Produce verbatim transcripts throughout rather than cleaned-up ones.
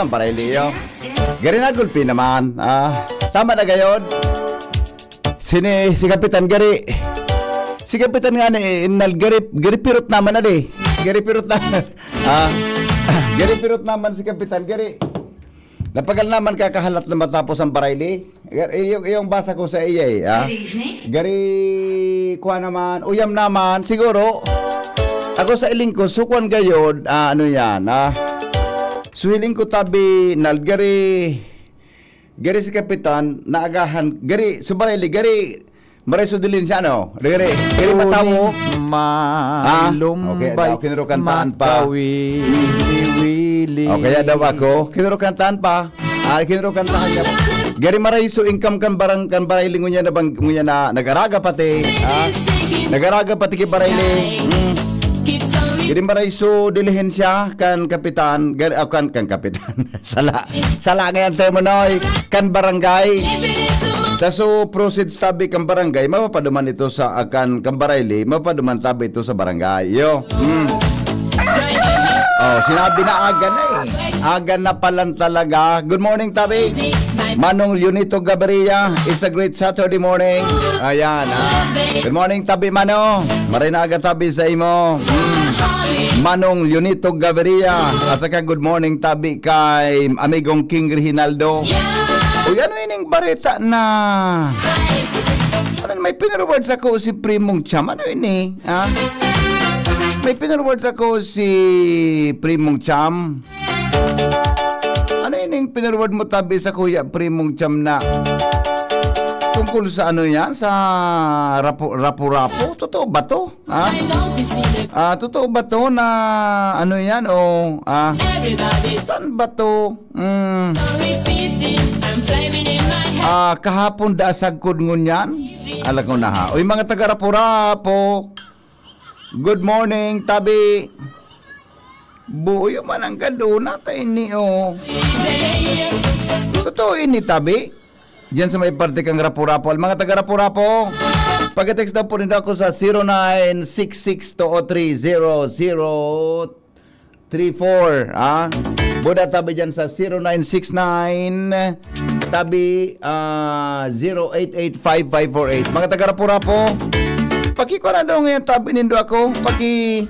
Ang Barayli, yo. Gari na gulpi naman. Ah, tama na gayod. Sini, si Kapitan Gari. Si Kapitan nga ni Inal Gari, Gari pirot naman na di. Gari pirot naman. Ah, Gari pirot naman si Kapitan Gari. Napagal naman kakahalat na matapos ang Barayli. Iyong, iyong basa ko sa iya eh, ah. Gari, kuha naman, uyam naman, siguro. Ako sa iling ko, sukwan gayod, ah, ano yan, ah. Suhiling ko tabi, nal, gari, gari si Kapitan, naagahan, gari, subarili, gari, maray so dilin siya, no? Gari, gari matawo. Ah, okay, daw, kinurukantaan pa. O kaya daw ako, kinurukantaan pa. Ah, kinurukantahan niya. Gari maray so income kan barang, kan Barayli ngunyan na bang, ngunyan na nagaraga pati. Ah, nagaraga pati ki Barayli. Mm. Gari maray so dilihensya kan kapitan, gari, ah, kan, kan kapitan. Sala. Sala ngayon, Temonoy. Kan barangay. Taso proceed tabi kan barangay, mapapaduman ito sa, ah, kan, kan Barayli, mapapaduman tabi ito sa barangay. Yo. Mm. Oh, sinabi na aga na eh. Aga na palan talaga. Good morning, tabi. Manong Leonito Gaviria, it's a great Saturday morning. Ayan, ha. Good morning, tabi, Mano. Maray na aga, tabi, sa imo. Mm. Manong Leonito Gaviria. At saka good morning, tabi, kay amigong King Reginaldo. Uy, ano ining bareta na? Ano, may pinareward sa ko si Primong Cham? Ano ini? Ha? May pinareward sa ko si Primong Cham. Ano ining pinareward mo, tabi, sa Kuya Primong Cham na tungkol sa ano yan? Sa rapo-, rapo-rapo? Totoo ba to? Ha? Ah, totoo ba to na ano yan? O, ah, saan ba to? Mm. Ah, kahapon da sagkod ngunyan? Alam ko na ha. Uy, mga taga Rapo-Rapo. Good morning, tabi. Buyo man ang kaduna ta ini, oh. Totoo ini, tabi. Diyan sa may parte kang Rapo-Rapo. Mga taga Rapo-Rapo, pag-text daw po ninyo ako sa zero nine six six two oh three zero zero three four, ah. Buda tabi diyan sa zero nine six nine, tabi, ah, zero eight eight five five four eight. Mga taga Rapo-Rapo, pakikuha na daw ngayon tabi nindo ako. Paki-,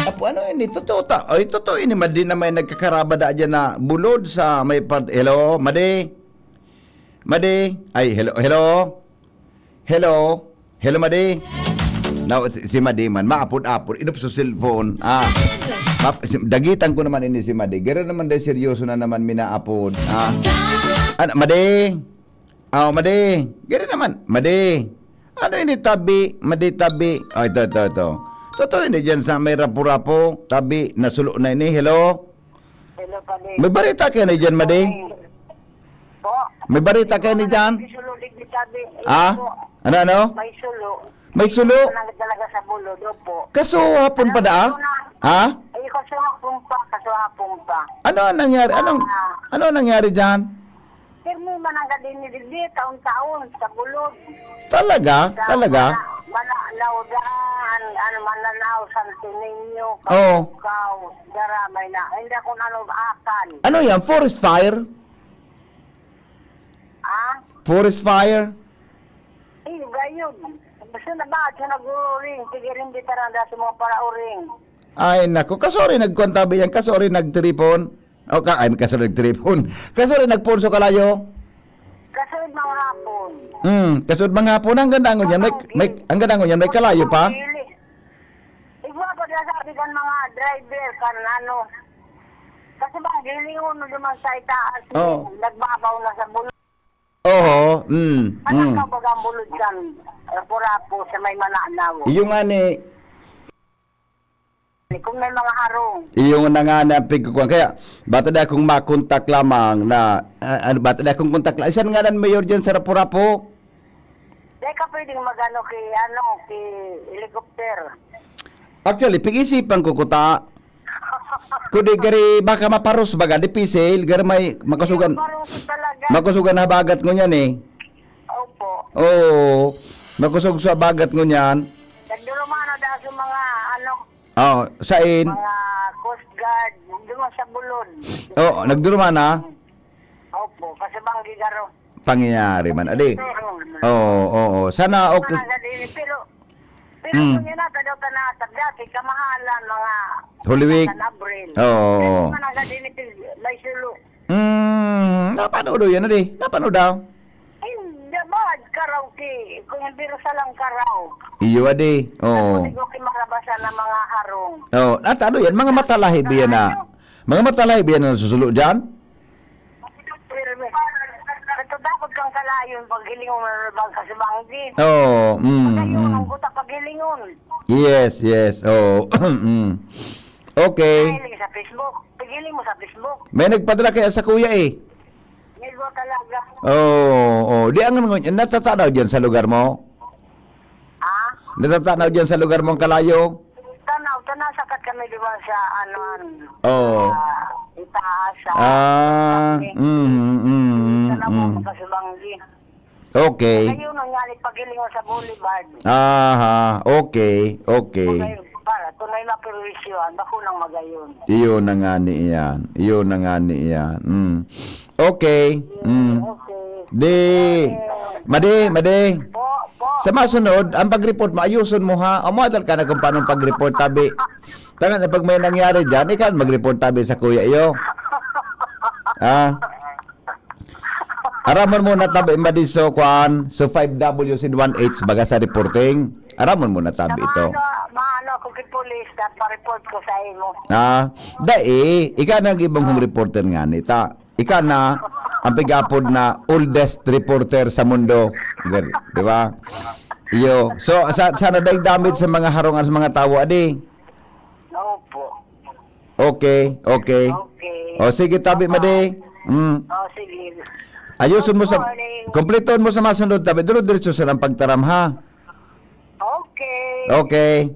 apo, ano ini? Totoo ta-, ay, totoo ini. Madi na may nagkakaraba da dyan na bulod sa may part-, hello, Madi? Madi? Ay, hello, hello? Hello? Hello, Madi? Na, si Madi man, maapod-apod, idop sa cellphone. Ah, map-, si, dagitan ko naman ini si Madi. Garo naman dahil seryoso na naman minaapod. Ah, ano, Madi? Oh, Madi. Garo naman, Madi. Ano ini tabi? Madi tabi. Oh, ito, ito, ito. Totoo ini dyan sa may Rapo-Rapo. Tabi, nasulo na ini. Hello? Hello, Padi. May barita kayo ni dyan, Madi? Po? May barita kayo ni dyan? May sulo, di, di, sabi. Ah? Po. Ano, ano? May sulo. May sulo? Ano talaga sa bulod, opo. Kaso hapon pa daa? Ano na? Ha? Ay, kaso hapon pa, kaso hapon pa. Ano ang nangyari? Anong, Ah. ano ang nangyari dyan? Pirmi man ang gadini digdi, taon-taon, sa bulod. Talaga? Sa Talaga? Mana-, Mananaw daan, ano, Mananaw, Santo Niño, Oo. Kabukaw, Dara, may na, hindi ako nanobakan. Ano yan? Forest fire? Ah? Forest fire? Eh, gayon. Gusto na ba? Sa nag-uuring, sige rin, di taranda sa mga parauring. Ay, nako. Kasori nagkuhan tabi yan. Kasori nagtiripon. O ka, ay, kasori nagtiripon. Kasori nagpon sa kalayo. Kasod mga hapon. Hmm, kasod mga hapon. Ang ganda ngon yan. May, may, ang ganda ngon yan. May kalayo pa? Dili. Igwa pa dyan sabi kan mga driver, kan ano. Kasi ba, gilingon mo naman sa itaas. Oo. Nagbabaw na sa bulod. Oo, mm, Anak mm. ka, bagang bulod kan Rapo-Rapo sa may Mananaw. Iyo nga ni, Kung may mga harong. Iyo nga na nga na pigkukuan. Kaya, bata da akong makontak lamang na, ah, ano, bata da akong kontak la-, isan nga nan mayor dyan sa Rapo-Rapo? Di ka pwedeng mag-ano kay, ano, kay helicopter. Actually, pag-isipan ko kuta. Kundi gari, baka maparos baga, dipisil, gari may makusugan, Maparos talaga. makusugan habagat ngunyan eh. Opo. Oo, makusog sa habagat ngunyan. Nagdurumano daw sa mga, ano, Oh, sain? mga Coast Guard. Sa Bulod. Oh, nagduruma na? Opo, kasi banggi garo. Pangyayari man, adi. Oo, oo. Sana okay. Mga gadi, pero, pero Mm. kung yun ata daw tanatag dati, kamahalan, mga Holy Week. San Abril. Oo, oo. Pero mga gadi, may sulo. Hmm, napano daw yan, adi? Napano daw? Hindi ba, karaoke? Kung hindi rin sa lang karaoke. Iyo, adi. Oo. Ako, di ko kimarabasan ng mga harong. Oo, at ano yan? Mga matalahi ba yan na? Mga matalahi ba yan na nasusulo dyan? Pero may, ito dapat kang kalayon, paghilingon mo na bang kasi banggi. Oo, mm, Pagkayo, mm. ang guta paghilingon. Yes, yes. Oo. Mm. Okay. Mahiling sa Facebook. Paghiling mo sa Facebook. May nagpadala kaya sa kuya eh. May guta talaga. Oo, oo. Di ang ngunyan, natatanaw dyan sa lugar mo? Ha? Natatanaw dyan sa lugar mong kalayo? Tanaw, tanaw, sakat kami, di ba, sa, ano, ano, Oo. sa itaas, sa Ah, Banggi. mm, mm, Tanaw mm. mo kasi Banggi. Okay. Ayun, ang yari, paghilingon sa Boulevard. Aha, okay, okay. Tunay, para, tunay na perwisyo, ang bako nang magayon. Iyon na nga ni iyan. Iyon na nga ni iyan. Mm. Okay. Mm. Okay. Di, madi, madi. Po, po. Sa masunod, ang pag-report mo, ayuson mo ha. O, model ka na kung paano pag-report, tabi. Tanga na pag may nangyari dyan, ikaw mag-report tabi sa kuya iyo. Ah. Aramon mo na tabi, madi, so, kuan, so five W sin one H, baga sa reporting. Aramon mo na tabi ito. Maano, maano ako kay pulis, dapat report ko sa imo. Ah, dai, ikaw na ang ibang kong reporter nga ni ta. Ika na ang pig-apod na oldest reporter sa mundo. Di ba? Iyo. So, sa, sana dahil damage sa mga harong sa mga tawo, adi. Opo. Okay, okay. Okay. O, sige, tabi, Opo. madi. Mm. O, sige. Ayuson mo sa, Good morning. Kompleton mo sa masunod, tabi. Duro-diretso sa ng pagtaram, ha? Okay. Okay.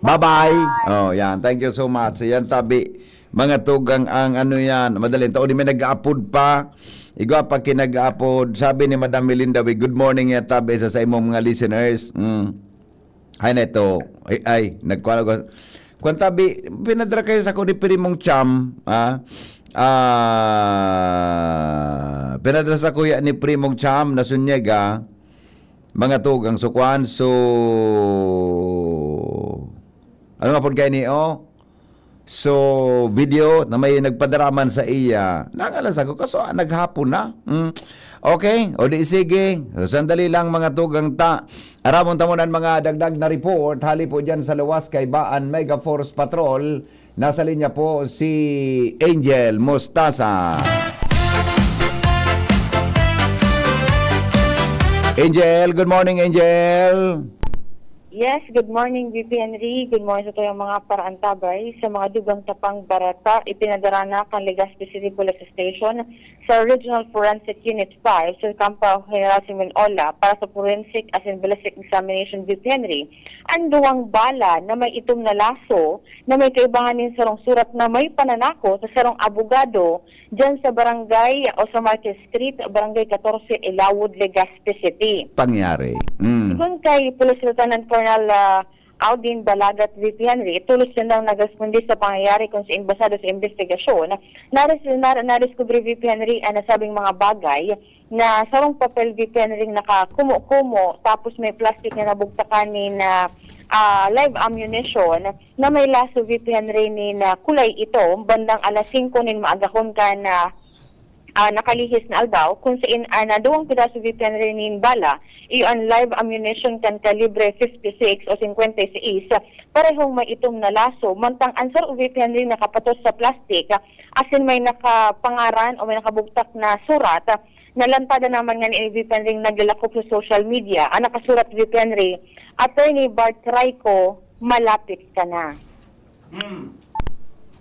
Bye-bye. Bye. Oh, yan. Thank you so much. Yan, tabi. Mga tugang ang ano yan. Madaling taon, di may nag-aapod pa. Igwa pa kinag-aapod. Sabi ni Madam Melinda, "We, good morning, ya, tabi, sa, sa imong mga listeners." Mm. Ay, na ito. Ay, ay, nagkuha ko. Kwan, tabi, pinadra kayo sa ko ni Primong Cham, ah? Ah, pinadra sa kuya ni Primong Cham na sunyega, mga tugang, so, kwan, so, ano nga po kayo ni, oh? So, video na may nagpadaraman sa iya. Nangalas ako, kaso, ah, naghapon na. Mm. Okay, o di sige. So, sandali lang, mga tugang ta. Aramon ta muna ang mga dagdag na report. Hali po dyan sa luwas kay Baan Mega Force Patrol. Nasa linya po si Angel Mostasa. Angel, good morning, Angel. Yes, good morning, V P Henry. Good morning sa tuyang mga paraantabay. Sa mga dugang tapang barata, ipinadara na kan Legazpi City Police Station sa Regional Forensic Unit five sa Kampo General Simeon Ola para sa forensic asin ballistic examination, V P Henry. Ang duwang bala na may itom na laso na may kaibahan nin sarong surat na may pananakot sa sarong abogado diyan sa barangay o sa Marquez Street, Barangay katorse, Ilawod, Legazpi City. Pangyari. Mm. Sigon kay Police Lieutenant Colonel, ah, Audin Balagat, V P Henry, tolos sindang nagresponde sa pangyayari kung sain basado sa imbestigasyon. Nares-, na-, nadiskubre, V P Henry, ang nasabing mga bagay na sarong papel, V P Henry, nakakumo-kumo, tapos may plastic na nabugtakan nin, ah, ah, live ammunition na may laso, V P Henry, nin kulay itom, bandang alas singko nin maagahon kan, ah, ah, nakalihis na aldaw, kung sain, ah, na duwang piraso, V P Henry, nin bala, iyo an live ammunition kan kalibre fifty-six o singkwenta y seis, parehong may itom na laso, mantang an saro, V P Henry, nakapatos sa plastik, ah, asin may nakapangaran o may nakabugtak na surat, ah, nalantadan naman ngani ni V P Henry naglalakop sa social media. Ang nakasurat, V P Henry, "Attorney Bart Raico, malapit ka na." Hmm.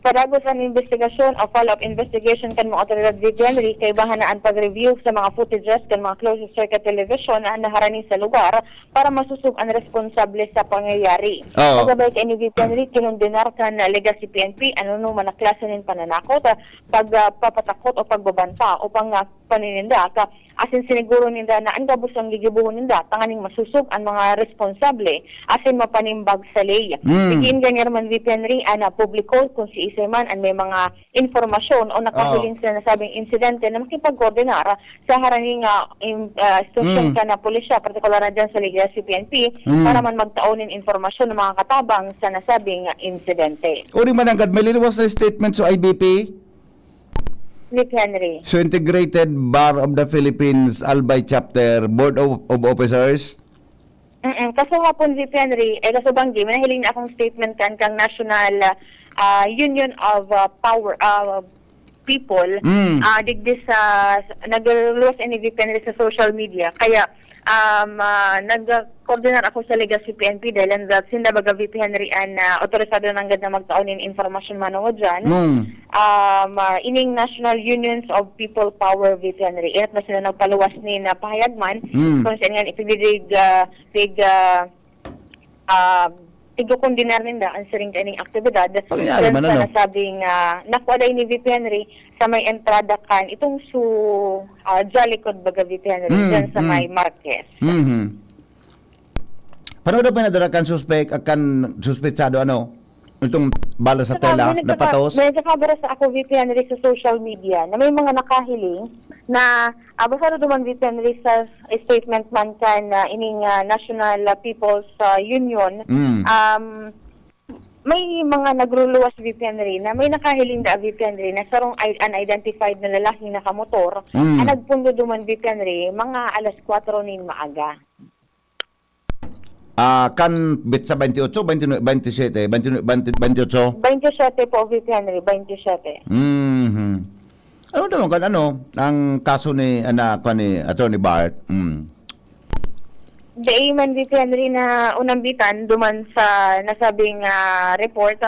Padagos an imbestigasyon o follow-up investigation kan mga awtoridad, V P Henry, kaibahan na an pag-review sa mga footages kan mga closed circuit television na naharani sa lugar para masusog an responsable sa pangyayari. Oo. Kasabay kaini, V P Henry, kinondenar kan Legazpi P N P an anoman na klase nin pananakot, pagpapatakot o pagbabanta upang, ah, paninindaka, asin siniguro ninda na an gabos ang gigibohon ninda tanganing masosog an mga responsable asin mapanimbag sa ley. Mm. Diin gani man, V P Henry, an publiko kung siisay man an may mga impormasyon o nakahiling sa nasabing insidente na makipagkoordinar sa harani nga, im-, ah, institusyon Mm. kan pulisya, partikular na dyan sa Legazpi P N P, Mm. para man magtao nin impormasyon ng mga katabang sa nasabing insidente. Uri man nanggad, may linuwas na statement sa I B P? Nick Henry. So, Integrated Bar of the Philippines, Albay Chapter, Board of, of Officers? Mm-mm. Kaso hapon, V P Henry, eh, kaso banggi, may nahiling na akong statement kan, kang National, ah, Union of, ah, Power, ah, People, Mm. ah, digdi sa, nagluwas ini, V P Henry, sa social media. Kaya, um, ah, nag-coordinar ako sa Legazpi P N P dahil ang dat-, sinda baga, V P Henry, an, ah, otorisado nanggad na magtao nin informasyon manungod dyan. Mm. Um, ah, ining National Unions of People Power, V P Henry. Inat na sila nagpaluwas ni na pahayag man, Mm. kung saan nga ipibigay, ah, pig, ah, ah, pigkokondenar ninda ang siring kaining aktibidad Pangyari dyan man, sa ano? nasabing, ah, nakuha dahil ni V P Henry sa may entrada kan itong su, ah, Jolly Code baga, V P Henry, Mm, dyan sa mm. may Marquez. Mhm. Paano daw pinadala kan suspek, kan suspetsado, ano? Itong bala sa Saka tela, may nagkaka-, napatos? may nagkakabara sa ako, V P Henry, sa social media na may mga nakahiling na, ah, basta na duman, V P Henry, sa statement man kan, ah, ining, ah, National, ah, People's, ah, Union, Mm. um, may mga nagruluwas, V P Henry, na may nakahiling da, V P Henry, na sarong i-, unidentified na lalaking nakamotor, Mm. ang nagpundo duman, V P Henry, mga alas kwatro nin maaga. Ah, kan bit sa twenty-eight, twenty-nine, twenty-seven, twenty, twenty, twenty-eight? Twenty-seven po, V P Henry, twenty-seven. Mhm. Ano naman kan ano, ang kaso ni, anak ko ni Attorney Bart? Mm. Dai man, V P Henry, na unambitan duman sa nasabing, ah, report.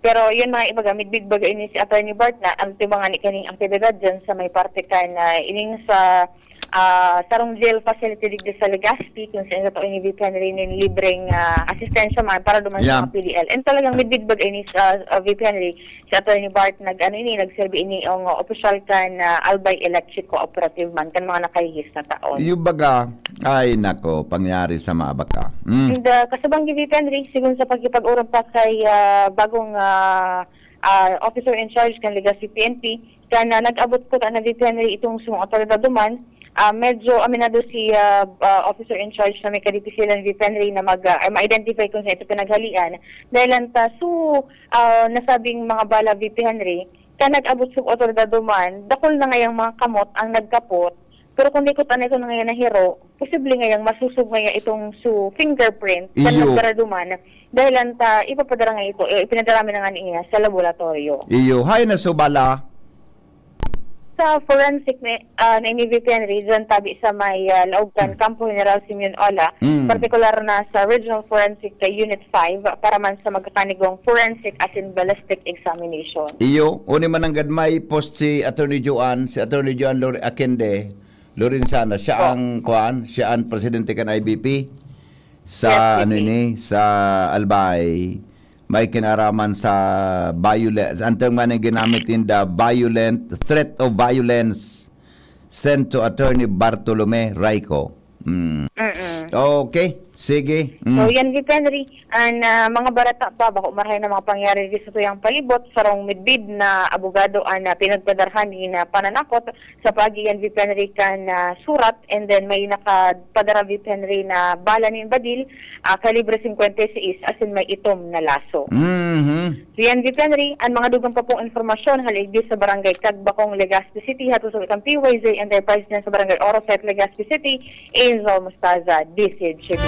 Pero yun, mga ibaga, midbid baga ini si Attorney Bart na ang tibangan ni kaning aktibidad dyan sa may parte kan, ah, ining sa, ah, sarong jail facility digdi sa Legazpi, kung saan sa tao ini, V P Henry, nin libreng, ah, asistensya man para duman Yeah. sa mga P D L. And talagang midbid baga ini sa, ah, V P Henry, si Attorney Bart nag, ano ini, nagserbi ini ang, ah, opisyal kan, ah, Albay Electric Cooperative man, kan mga nakahihis na taon. Yung baga, ay nako, pangyari sa maabaka. Mm. And, ah, kasabang V P Henry, sigon sa pakikipag-orog pa kay, ah, bagong, ah, ah, officer in charge kan Legazpi P N P, kan, ah, nag-abot ko na, V P Henry, itong sumang otoridad duman, ah, medyo aminado si, ah, ah, officer in charge na may kadipisilan, V P Henry, na mag, ah, ma-identify kung saan ito pinaghalian. Dahil lang ta, so, ah, nasabing mga bala, V P Henry, kan nag-abot sa otoridad duman, dakul na ngayang mga kamot ang nagkapot. Pero kung di ko ta na ito na ngayon nahiro, posible ngayang masusog ngaya itong su fingerprint kan Iyo. nagdara duman. Dahil lang ta, ipapadara nga ito, eh, ipinadara mi na nga niya sa laboratorio. Iyo, hay na subala. Sa forensic ni, ah, na ini, V P Henry, dyan tabi sa may, ah, laog kan Hmm. Kampo General Simeon Ola, Hmm. partikular na sa Regional Forensic Unit five, para man sa magkakanigong forensic asin ballistic examination. Iyo, uni man nanggad may post si Attorney Joan, si Attorney Joan Lor-, Akende Lorenzana. Siya Po. ang, kuan, siya ang presidente kan I B P sa, Yes, ano V P. ini, sa Albay. May kinaraman sa violence. Antong man ang ginamit in the violent, threat of violence sent to Attorney Bartolome Raico. Mm. Mm-mm. Okay, sige. Mm. So, yan, V P Henry, an, ah, mga barata pa, bako marahay na mga pangyari di sa tuyang palibot, sarong midbid na abogado an, ah, pinagpadarhan ni na pananakot sa paagi yan, V P Henry, kan, ah, surat, and then may nakapadara, V P Henry, na bala nin badil, ah, kalibre singkwenta y seis, asin may itom na laso. Mhm. Riyan, V P Henry, an mga dugang pa pong impormasyon, hali digdi sa Barangay Cagbacong, Legazpi City, hatod sa kan P Y Z Enterprise dyan sa Barangay Oro Set, Legazpi City, Angel Mostaza, D Z H P.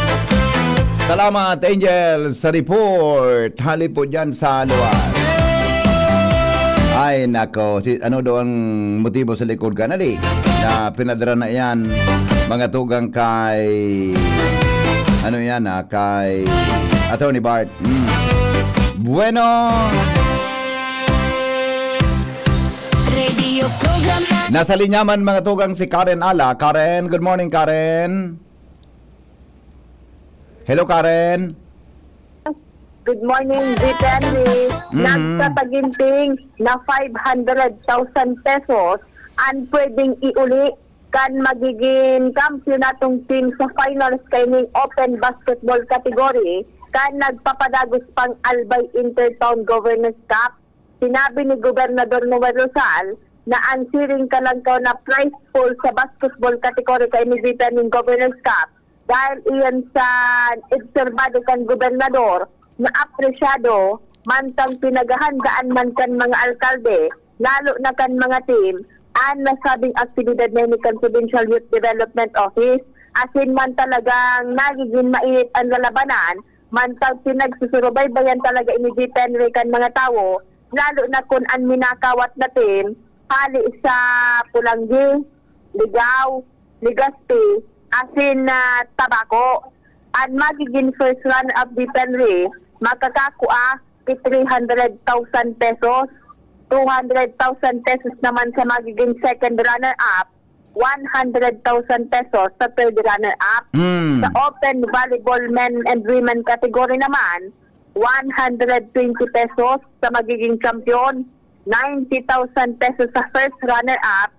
Salamat, Angel, sa report. Hali po dyan sa luwas. Ay, nako. Si, ano daw ang motibo sa likod ka na di? Na pinadara na yan, mga tugang kay, ano yan, ah, kay Attorney Bart. Mm. Bueno. Radio program na Nasa linya man, mga tugang, si Karen Ala. Karen, good morning, Karen. Hello, Karen. Good morning, V P Henry. Mhm. Nagtataginting na five hundred thousand pesos an pwedeng iuli kan magigin kampiyonato na team sa finals kaining open basketball category kan nagpapadagos pang Albay Intertown Governors Cup. Sinabi ni Gobernador Noel Rosal na an siring kalangkaw na prize pool sa basketball category kaini dita ning Governors Cup dahil iyan sa obserbado kan gobernador na apresyado mantang pinaghahandaan man kan mga alkalde, lalo na kan mga team, an nasabing aktibidad na ini kan Provincial Youth Development Office. Asin man talagang nagigin mainit an lalabanan, mantang pinagsusurubaybayan talaga ini di penre kan mga tawo, lalo na kun an minakawat na team hali sa Pulanggi, Ligao, Legazpi, asin na Tabaco. An magigin first runner-up di penre makakakua ki three hundred thousand pesos, two hundred thousand pesos naman sa magiging second runner-up, one hundred thousand pesos sa third runner-up. Mm. Sa open volleyball men and women category naman, one hundred twenty pesos sa magiging champion, ninety thousand pesos sa first runner-up,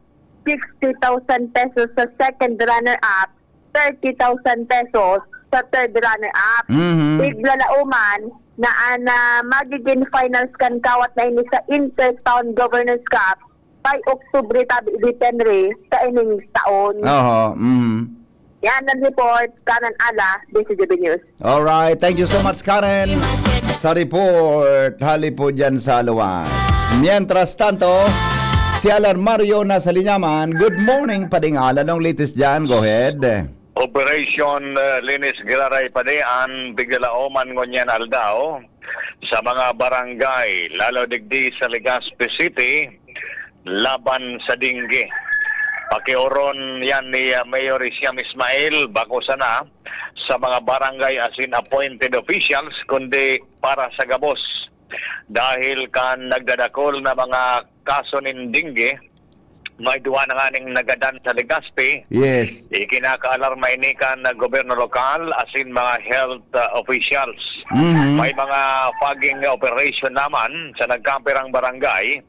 sixty thousand pesos sa second runner-up, thirty thousand pesos sa third runner-up. Mhm. Tiglalauman na an, ah, magiging finals kan kawat na ini sa Intertown Governors Cup by Oktubre tabi di penre sa ining taon. Oho, mhm. Yan ang report, Karen Ala, D C G B News. Alright, thank you so much, Karen. Sa report, hali po dyan sa Luwas. Mientras tanto, si Alan Mario nasa linya man. Good morning, Pading Al. Anong latest dyan? Go ahead. Operation, uh, Linis Giraray Padian, Biglalauman ngunyan aldaw sa mga barangay, lalo digdi sa Legazpi City, laban sa dengue. Pakioron yan ni, uh, Mayor Isiam Ismail, bako sana sa mga barangay asin appointed officials, kundi para sa gabos. Dahil kan nagdadakol na mga kaso nin dengue, may duwa na nganing nagadan sa Legazpi. Yes. Ikinakaalarma ini kan gobyerno lokal asin mga health, uh, officials. Mhm. May mga fogging operation naman sa nagkapirang barangay,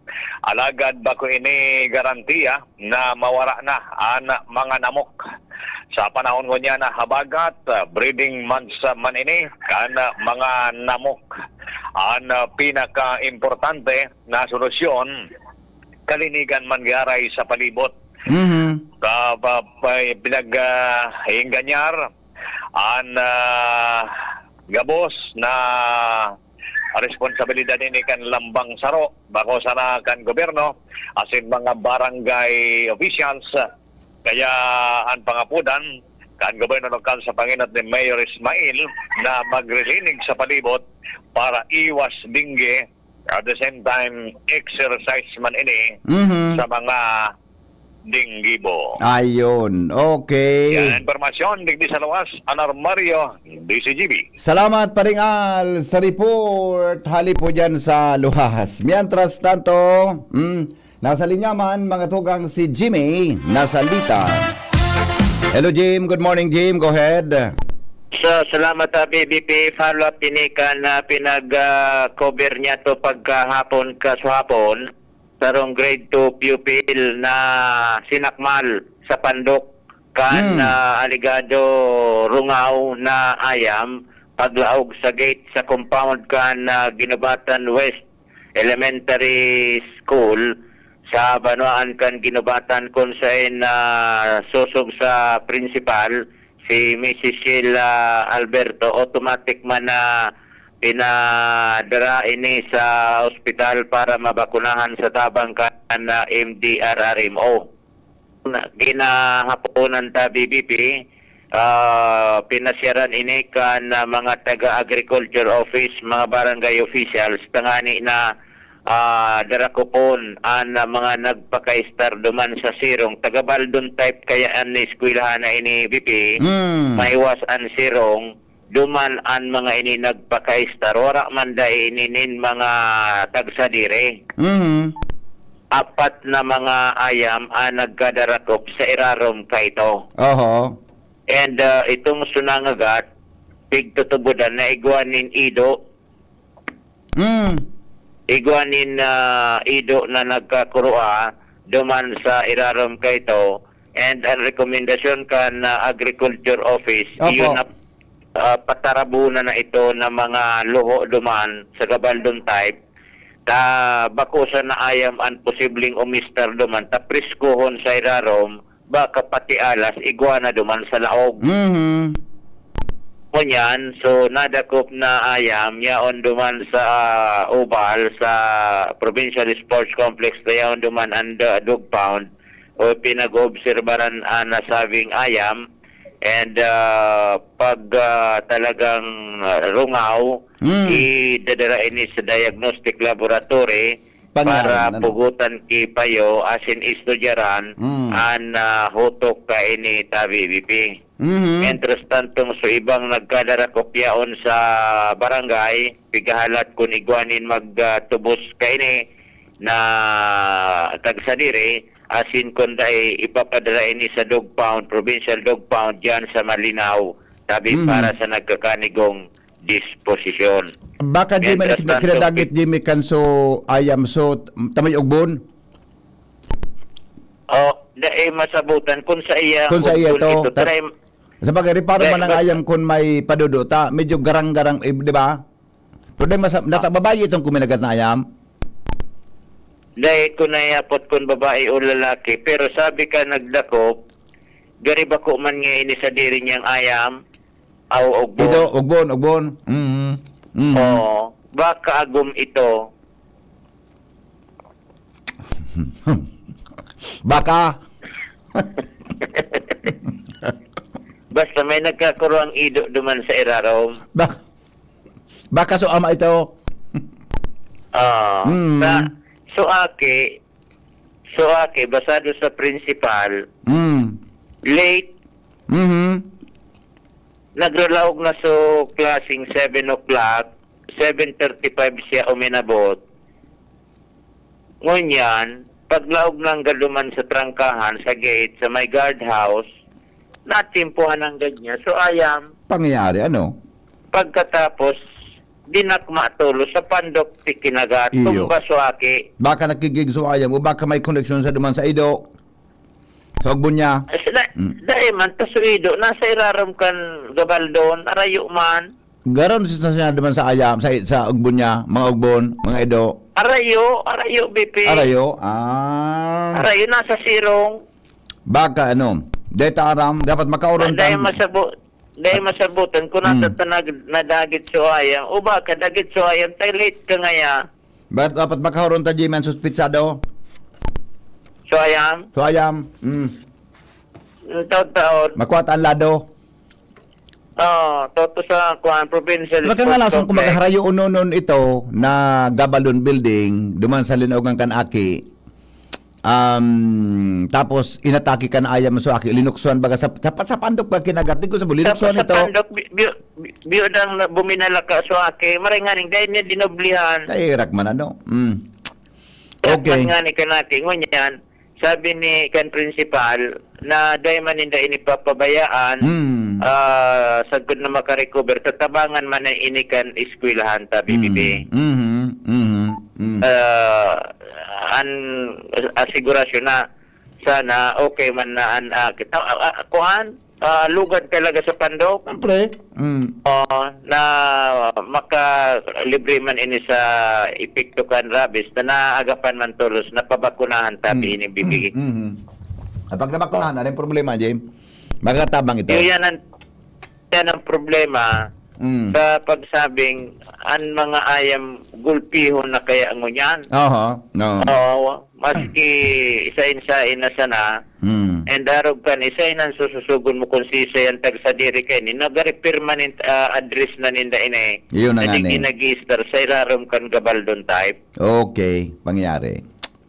alagad bako ini garantiya na mawara na an mga namok. Sa panahon ngunyan na habagat, uh, breeding months, uh, man ini kan, uh, mga namok. An, uh, pinakaimportante na solusyon, kalinigan man giraray sa palibot. Mhm. Ka-, pa-, pa-, pinag, ah, ingganyar an, ah, gabos na responsabilidad ini kan lambang saro, bako sana kan gobyerno, asin mga barangay officials. Kaya an pangapodan kan gobyerno lokal sa pangenot ni Mayor Ismail na magrilinig sa palibot para iwas dengue. At the same time, exercise man ini Mhm. sa mga dinggibo. Ayun. Okay. Yan ang impormasyon digdi sa Luwas, Alan Mario, D C G B. Salamat, Paring Al, sa report. Hali po dyan sa Luwas. Mientras tanto, mm, nasa linya man, mga tugang, si Jimmy, nasa Lita. Hello, Jim. Good morning, Jim. Go ahead. So, salamat, ah, B B P. Follow-up ini kan, ah, pinag, ah, cover niya to pagkahapon, kasuhapon, sarong grade two pupil na sinakmal sa pandok kan, Hmm. ah, alegado rungaw na ayam paglaog sa gate sa compound kan, ah, Guinobatan West Elementary School sa banwaan kan Guinobatan, kun saen, ah, sosog sa principal, si Missus Sheila Alberto, automatic man na pinadara ini sa ospital para mabakunahan sa tabang kan, ah, M D R R M O. Ginahaponan ta, B B P, ah, pinasyaran ini kan, ah, mga taga-agriculture office, mga barangay officials, tangani na, ah, darakopon an, ah, mga nagpakaistar duman sa sirong. Taga-Baldon type kaya an eskwelahan na ini, B P. Mm. Maiwas an sirong, duman an mga ini nagpakaistar. Wara man dai ini nin mga tagsadiri. Mhm. Apat na mga ayam an nagkadarakop sa irarom kaito. Oho. And, ah, itong sunangagat, pigtutubodan na igwa nin ido. Mm. Igwa nin, ah, ido na nagkakurua, duman sa irarom kaito, and ang rekomendasyon kan, ah, Agriculture Office, Opo. iyo na, ah, patarabuna na ito na mga luho duman sa gabaldon type, ta bako sana ayam an posibleng umistar duman, ta preskuhon sa irarom, baka pati alas, igwa na duman sa laog. Mhm. Ngunyan, so nadakop na ayam, yaon duman sa, ah, Ubal, sa Provincial Sports Complex, ta yaon duman an da-, dog pound o pinag-oobserbaran an nasabing ayam. And, ah, pag, ah, talagang, ah, rungaw, Mm. idadara ini sa diagnostic laboratory Pangaran, para ano? pugutan ki payo asin estudyaran Mm. an, ah, hutok kaini, tabi, B P. Mhm. Mientras tantong so ibang nagkadarakop yaon sa barangay, pigahalat kun igwa nin mag, ah, tubos kaini na tagsadiri, asin kun dai ipapadara ini sa dog pound, provincial dog pound, diyan sa Malinao, tabi Mhm. para sa nagkakanigong disposisyon. Baka, Jimmy, Mientras kina-, tanto, kinadagit, Jimmy, kan so ayam, so, tamay ugbon? Oh, dai masabutan kun sa iya, Kun sa iya kun to, ito, ta-, try Sa bagay, reparo Dai, man ang basta ayam kun may padudo ta, medyo garang-garang, eh, di ba? Pero dai masa-, nata-, Ah. babae itong kuminagat na ayam? Dai ko nayapot kun babae o lalaki, pero sabi ka nagdakop, gari bako man nga ini sa diri niyang ayam, aw ugbon. Ido, ugbon, ugbon. Mm. Mm. Oo, baka agom ito. Baka. Basta may nagkakuro ang ido duman sa irarom. Ba-, baka so ama ito. Ah, Mm. sa, so aki, so aki, basado sa principal, Mm. late, Mhm. nagralaog na so klaseng seven o'clock, seven thirty-five siya uminabot. Ngunyan, paglaog nanggad duman sa trangkahan, sa gate, sa may guardhouse, natimpuhan nanggad niya. So, ayam. Pangyayari, ano? Pagkatapos, dinakma tulos sa pandok ti kinagat. Iyo. Tumba so aki. Baka nakigig so ayam o baka may koneksyon sa duman sa ido. Sa ugbon niya. Ay, sila, Mm. dai man, ta so ido, nasa irarom kan gabaldon, arayo man. Garon si, sa, sa, duman sa ayam, sa, sa ugbon niya, mga ugbon, mga ido. Arayo, arayo, B P. Arayo? Ah. Arayo, nasa sirong. Baka ano, dai ta aram, dapat makaoron Dai ta. Masabo-, dai masabutan kung Mm. nata ta nag-, nadagit so ayam. O baka dagit so ayam, tay late ka ngaya. Ba-, dapat makaoron ta, Jimmy, ang suspitsado? So ayam? So ayam, mm. Taon-taon. Makuha ta ang lado. Oo, toto sa kuwan, provincial Baka nga sports lason kung complex. Magharayo unonon ito na Gabalon Building, duman sa linaogan kan aki. Um, tapos inatake kan ayam so aki, linuksoan baga sa, sa, sa pandok ba kinagat? Di ko sa linuksoan Tapos sa ito. Pandok, bi-, bi-, bi-, biyudang na-, buminalaka so aki, maray nga ning dahil niya dinoblihan. Kay Rakman, ano? Mm. Rakman Okay. nga ni kanaki, ngunyan, sabi ni kan principal, na dai man ninda ini papabayaan, Hmm. ah, sagkod na makarecover, tatabangan man na ini kan eskwelahan, ta, B B B. Hmm. Mhm. Mhm. Mhm. Ah, an asigurasyon na sana okay man na an, ah, kita, ah, ah, kuan, ah, lugad talaga sa pandok. Siyempre. Mm. Oo, na makalibre man ini sa epekto kan rabies na naagapan man tolos, napabakunahan tabi Mm. ini, B B. Mm, mm. At pag nabakunahan, ano yung problema, Jim? Magkatabang ito. Yun, yan ang, yan ang problema Mm. sa pagsabing, ang mga ayam gulpihon na kaya ngunyan. Aha, no. Oo, maski sain-sain na sana, Mm. and arog kan isa, inan sususugon mo kung sisay ang tagsadiri kaini, nagari permanent, ah, address na ninda ini. Yun na Na nga di ni. Ginag-i-star sa irarom kan gabaldon type. Okay, pangyari.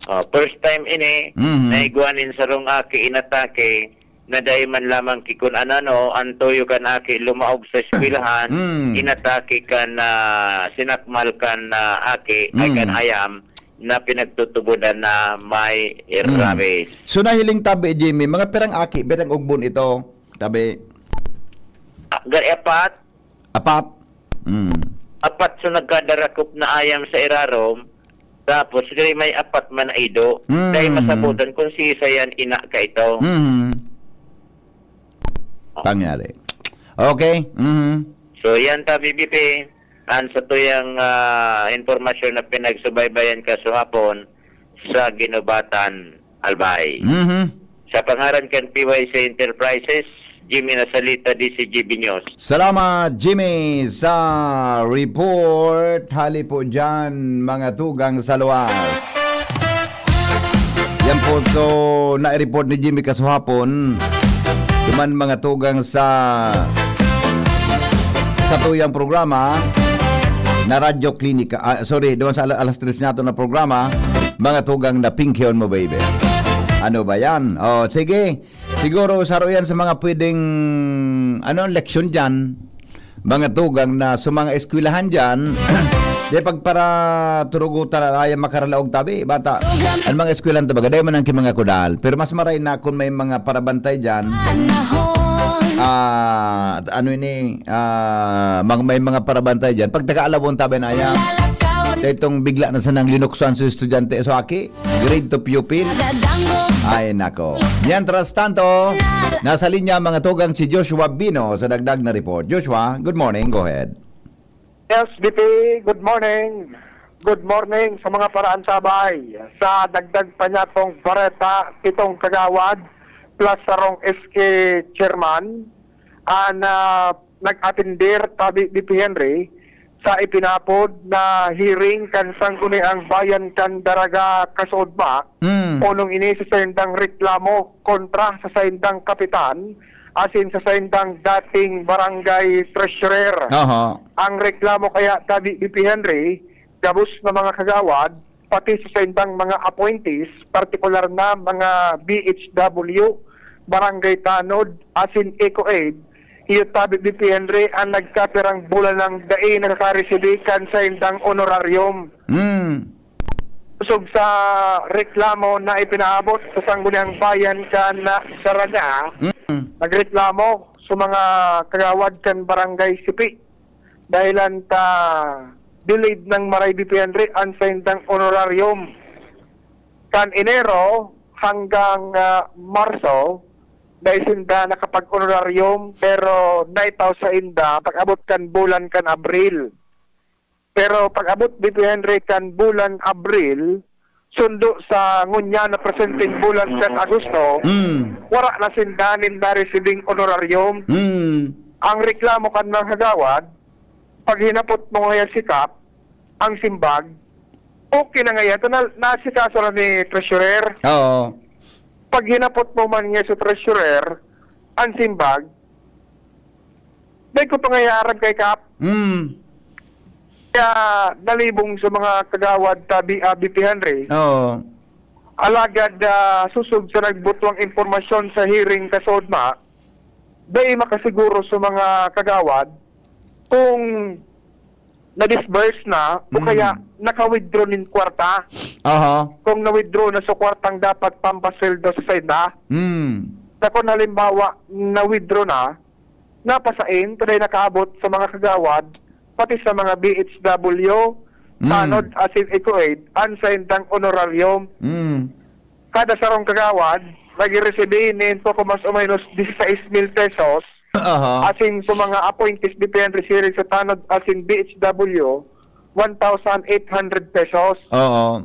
Oh, first time ini, Mhm. na igwanin sarong aki inatake, na dai man lamang ki kun ano, no, ang tuyo kan aki lumaog sa eskwelahan, Mm. inatake kan, ah, sinakmal kan, ah, aki, ay kan Mm. ayam, na pinagtutubodan na may Mm. rabies. So, nahiling tabi, Jimmy, mga pirang aki, pirang ugbon ito, tabi? Ah, gari apat. Apat? Mm. Apat so nagkadarakop na ayam sa irarom, Tapos, kaya may apat man na ido. Mm. Dahil masabutan kung si isa yan, ina ka ito. Mm. Pangyari. Okay. Mm. So, yan ta, B B P. Ang sa tuyang, ah, impormasyon na pinagsubaybayan ka sa hapon sa Ginubatan, Albay. Mhm. Sa pangaran kan P Y C Enterprises, Jimmy Nasalita, D C G B News. Salamat, Jimmy, sa report. Hali po dyan, mga tugang sa luwas. Yan po, so, na-report ni Jimmy kasuhapon. Duman mga tugang sa, sa tuyang programa na Radyo Klinika. Ah, sorry, duman sa ala-, alas tres niyato na programa, mga tugang na Pinkion Mo, Baby. Ano ba yan? Oh, sige. Siguro, saro yan sa mga pwedeng, ano, leksyon dyan. Mga tugang na sa mga eskwelahan dyan, di pagparaturugutan na ayaw makaralaog tabi, bata. Ang mga eskwelahan tabaga, dahil man ang kimanga kudal. Pero mas maray na kung may mga parabantay dyan. Ah, ano ini, ah, mag-, may mga parabantay dyan. Pag taga-alawon tabi na ayaw. Itong bigla na sanang linuksan sa estudyante. So, aki, grade two pupil. Ay, nako. Mientras tanto, nasa linya mga tugang si Joshua Bino sa dagdag na report. Joshua, good morning. Go ahead. Yes, B P, good morning. Good morning sa mga paraantabay. Sa dagdag pa niya pong bareta, pitong kagawad plus sarong S K chairman ang, ah, nag-atender tabi ni P Henry sa ipinapod na hearing kan Sangguniang Bayan kan Daraga Kasuodma, Mm. punong ini sa saindang reklamo kontra sa saindang kapitan asin sa saindang dating barangay treasurer. Aha. Ang reklamo kaya tabi ni P Henry, gabos na mga kagawad, pati sa saindang mga appointees, partikular na mga B H W, Barangay Tanod, asin Eco Aid, iyo tabi ni P Henry ang nagkapirang bulan nang dai nakakaresibi kan saindang honorarium. Mm. Kusog sa reklamo na ipinaabot sa Sangguniang Bayan kan Daraga, Mm. nagreklamo sa mga kagawad kan Barangay Sipi dahilan ta delayed nang maray ni P Henry an saindang honorarium. Kan Enero hanggang, ah, Marso, dai sinda nakapag-honorarium, pero naitaw sainda pag-abot kan bulan kan Abril. Pero pag-abot ni P Henry kan bulan Abril, sundo sa ngunyan na presenteng bulan kan Agosto, Mm. wara na sinda nin naresibing honorarium. Mm. Ang reklamo kan mga kagawad, pag hinapot mo ngaya si Kap, ang simbag, okay na ngaya. Ito na, naasikaso na ni treasurer. Oo. Pag hinapot mo man niya sa treasurer, ang simbag, dai ko pangayaaram kay Kap. Mm. Kaya nalibong sa mga kagawad tabi, ah, B P Henry. Oo. Alagad, ah, susog sa nagbutwang impormasyon sa hearing kasuodma, dai makasiguro sa mga kagawad kung na-disburse na o Mm. kaya naka-withdraw nin kwarta. Aha. Kung na-withdraw na sa kwartang dapat pampasweldo sa sainda. Mm. Na kung halimbawa, na-withdraw na, napasain, ta dai nakaabot sa mga kagawad, pati sa mga B H W, Mm. Tanod, asin Eco Aid, an saindang honorarium. Mm. Kada sarong kagawad, nagiresibi nin poko mas o menos dieciséis mil pesos, Aha. asin sa mga appointees depende siring sa Tanod asin B H W, one thousand eight hundred pesos. Oo.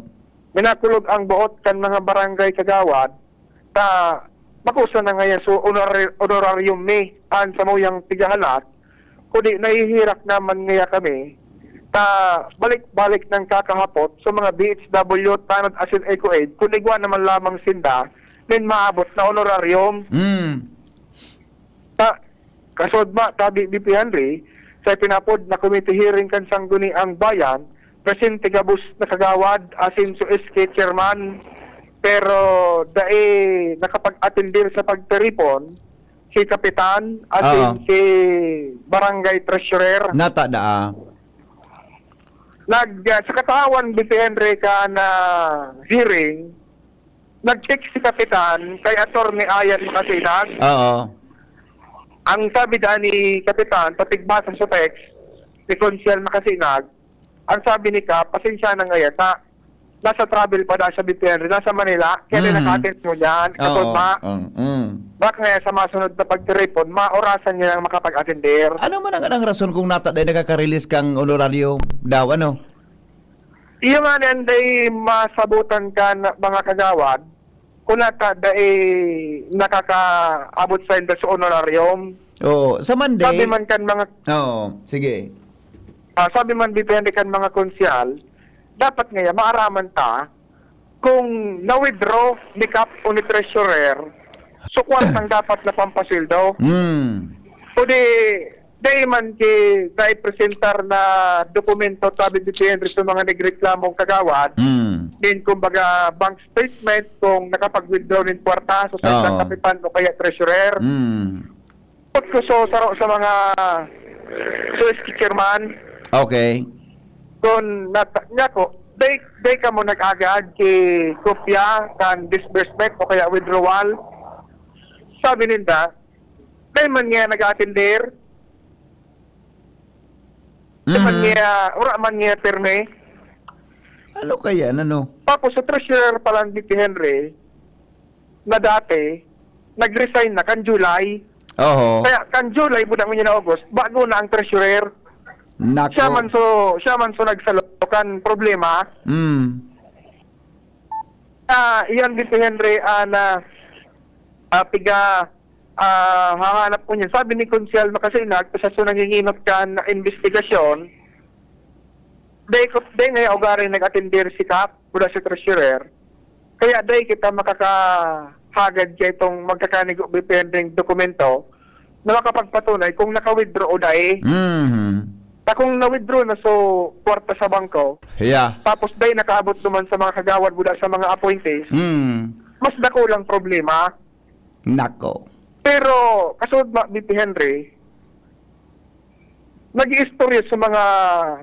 Minakulog ang buot kan mga barangay kagawad, ta makusa na ngaya so honor-, honorarium mi an samuyang pigahalat, kundi nahihirak naman ngaya kami, ta balik-balik nang kakahapot sa mga B H W, Tanod asin Eco Aid, kun igwa naman lamang sinda nin maabot na honorarium. Mm. Ta, kasodma, tabi ni P Henry, sa ipinapod na committee hearing kan Sangguniang Bayan, presente gabos na kagawad asin si S K chairman, pero dai nakapag-atendir sa pagtiripon si Kapitan asin Oo. si Barangay Treasurer. Nata daa. Nag, sa katawan ni P Henry kan hearing, nag-text si Kapitan kay Attorney Ian Masinag. Oo. Ang sabi daan ni Kapitan, patigbasa sa text ni Konsehal Masinag, ang sabi ni Kap, "Pasensya na ngaya ta. nasa travel pa daw sa B P N, nasa Manila, kaya din Mm. naka-attend mo dyan. Oo, Katod ma, oo, mm. baka nga sa masunod na pagtiripon, maorasan niya ang makapag-attender. Ano man ang, ang rason kung nata dai nakaka-release kang honoraryo daw, ano? Iyo nga niyan, dai masabutan kan mga kagawad, kung nata dai nakakaabot sa inda sa honorarium. Oo, sa Monday. Sabi man kan mga Oo, sige. Ah, sabi man depende kan mga konsyal, dapat ngaya maaraman ta kung na-withdraw ni Kap o ni Treasurer, so kwartang dapat na pampasweldo. Hmm. O di, dai man ki, dai presentar na dokumento tabi depende sa mga nagreklamong kagawad. Hmm. Din, kumbaga, bank statement kung nakapag-withdraw nin kwarta sa Oo. Kapitan o kaya Treasurer. Hmm. Pagkuso saro sa mga S O S chairman. Okay. Kun nata-, nya ko, day, day kamo nag-agad ki kopya kan disbursement o kaya withdrawal. Sabi ninda, day man niya nag-atender. Day man Mhm. niya, wala man niya pirmi. Ano kaya, ano? Tapos sa treasurer pa lang, D P Henry, na dati, nag-resign na kan July. Oho. Kaya kan July, buda ngunyan na August, bago na ang treasurer. Nako. Siya man so, siya man so nagsalo kan problema. Mm. Ah, iyan din si Henry, ah, na, ah, piga, ah, hahanap ko niya. Sabi ni Konsehal Makasinag, siya so nanginginot kan investigasyon, Dai ko, dai ngaya ugaring nag-atender si Kap, wala si treasurer. Kaya dai kita makakahagad kaya itong magkakanigo depending dokumento na makapagpatunay kung naka-withdraw o dai. Mhm. Ta kung na-withdraw na so kwarta sa bangko, Yeah. tapos dai nakaabot naman sa mga kagawad, wala sa mga appointees, Mm. mas dakulang problema. Nako. Pero, kasud ma, B P Henry, nag-iistorya sa mga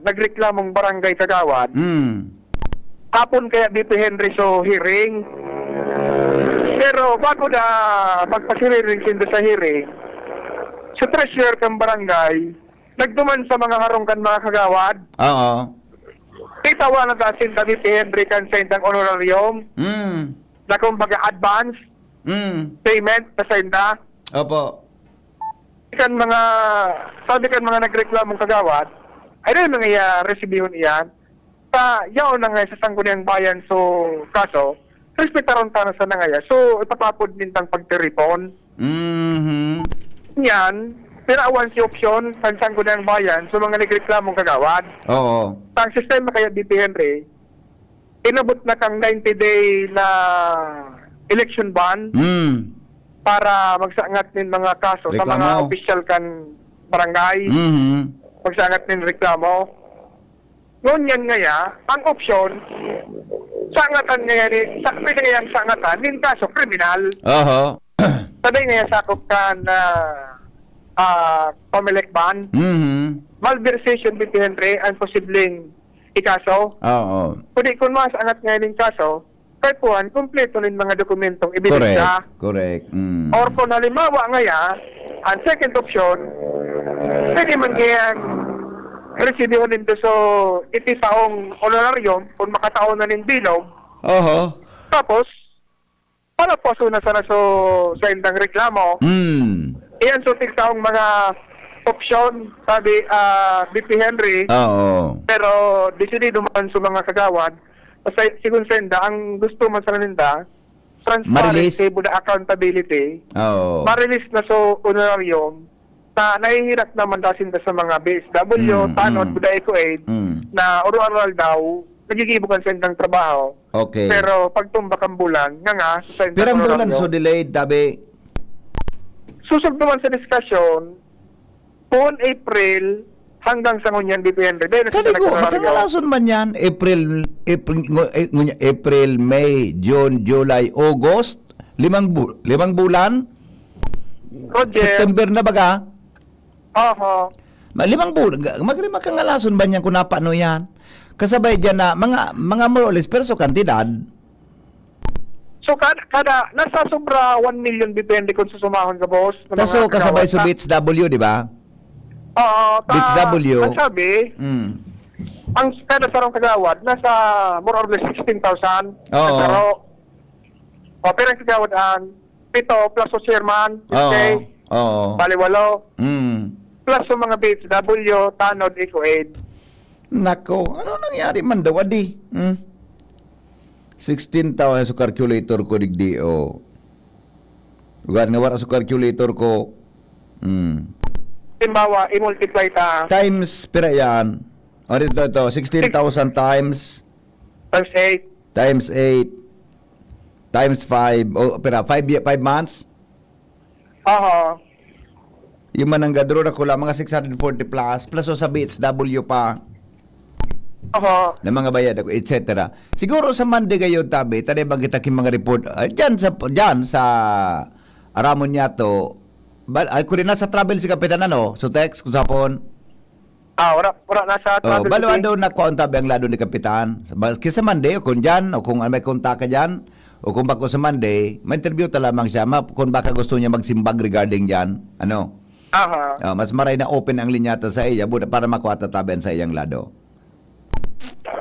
nagreklamong barangay kagawad. Mm. Hapon kaya B P Henry so hearing. Pero bago na magpasiring sindo sa hearing, sa treasurer kan barangay, nagduman sa mga harong kan mga kagawad. Oo. Itawa na ta sinda B P Henry kan sa indang honorarium. Mm. Na kumbaga advance. Mm. Payment na sa inda. Opo. Kan mga, sabi kan mga nagreklamong kagawad, ay, dai na ngaya resibihon iyan. Ta, yaon na nga sa Sangguniang Bayan, so, kaso, respetaron ta na sana ngaya. So, ipapapod nindang pagtiripon. Mhm. Yan, tirawan si opsyon kan Sangguniang Bayan sa mga nagreklamong kagawad. Oo. Ang sistema kaya, D P Henry, inabot na kang ninety day na election ban Mm. para magsangat nin mga kaso sa mga Reklamo. opisyal kan barangay. Mhm. Magsangat nin reklamo. Ngunyan ngaya, ang opsyon, sangatan ngaya ni, sa, pwede ngayang sangatan nin kaso kriminal. Oho. Sabi ngaya sakop kan, ah, ah, Comelec ban. Mhm. Malversation, B P Henry, ang posibleng ikaso. Oo. Kundi kung masangat ngaya nin kaso, kay puhan, kumpleto nin mga dokumentong ebidensya. Correct, correct. Mm. Or kung halimbawa ngaya, ang second option, pwede man kayang resibihon nindo so iti taong honorarium kung makatao na nin bilog. Oho. Tapos, palapaso na sana so sa indang reklamo. Mm. Iyan so tigtaong mga opsyon, sabi, ah, B P Henry. Oo. Pero desidido man sa mga kagawad, sa, sigon sa inda, ang gusto man sana ninda, transparency, Marilis. buda accountability. Oo. Marilis na so honorarium, na nahihirak naman daw sinda sa mga B S W, Mm, tanod, mm. buda Eco Aid, Mm. na oro-aral daw, nagigibo kan sa indang trabaho. Okay. Pero pagtumba kan bulan, nga nga, sa indang Pirang bulan honoraryo. so delayed, tabi? Susog naman sa diskusyon, Pon April hanggang sa ngunyan, depende. Dahil na sila Kani ko, nagkakaroon makangalason man yan, April, April, ngu-, eh, ngunya-, April, May, June, July, August, limang bu-, limang bulan? Roger. September na baga? Oho. Ma-, limang bulan, ga-, magri-, makangalason ba niyan kung napano yan? Kasabay dyan na mga, mga more or less, pero sa kantidad. So, kada, kada, nasa sobra one million depende kung susumahon ka, boss, na Tas mga so, kasabay kagawad sa na. B H W, di ba? Oo, ta-, B H W. ang sabi, Mm. Ang kada sarong kagawad, nasa more or less sixteen thousand. Oo. Pero, o, pero ang kagawad ang pito plus o chairman, Oo. okay? Oo. Bali walo. Mm. Plus sa mga B H W, tanod, eco aid. Nako, ano nangyari man daw, adi? Hmm? sixteen thousand sa calculator ko, digdi, oh. Ugat nga wala sa calculator ko. Hmm. Halimbawa, i-multiply ta. Times, pira yan? O, dito, ito, sixteen thousand times, Times eight. times eight, times five, o, pira, five, ye- five months? Aha. Yung mananggadro na ko lang, mga six hundred forty plus, plus o sa B H W pa, Aha. na mga bayad ako, et cetera. Siguro sa Monday kayo, tabi, taday bang kita king mga report, ah, dyan sa, dyan sa Aramon niya to, bal, ay, kung nasa travel si Kapitan, ano, so text ko sa phone. Ah, wala, wala nasa Oh, travel balo today. Daw na ko ang tabi ang lado ni Kapitan. Sa, ba- kisa Monday, o kung dyan, o kung may kontak ka dyan, o kung bako sa Monday, may interview ta lamang siya, ma, kung baka gusto niya magsimbag regarding dyan. Ano? Aha. Ah, mas maray na open ang linya ta sa iya, bu- para makuha ta tabi ang sa iyang lado.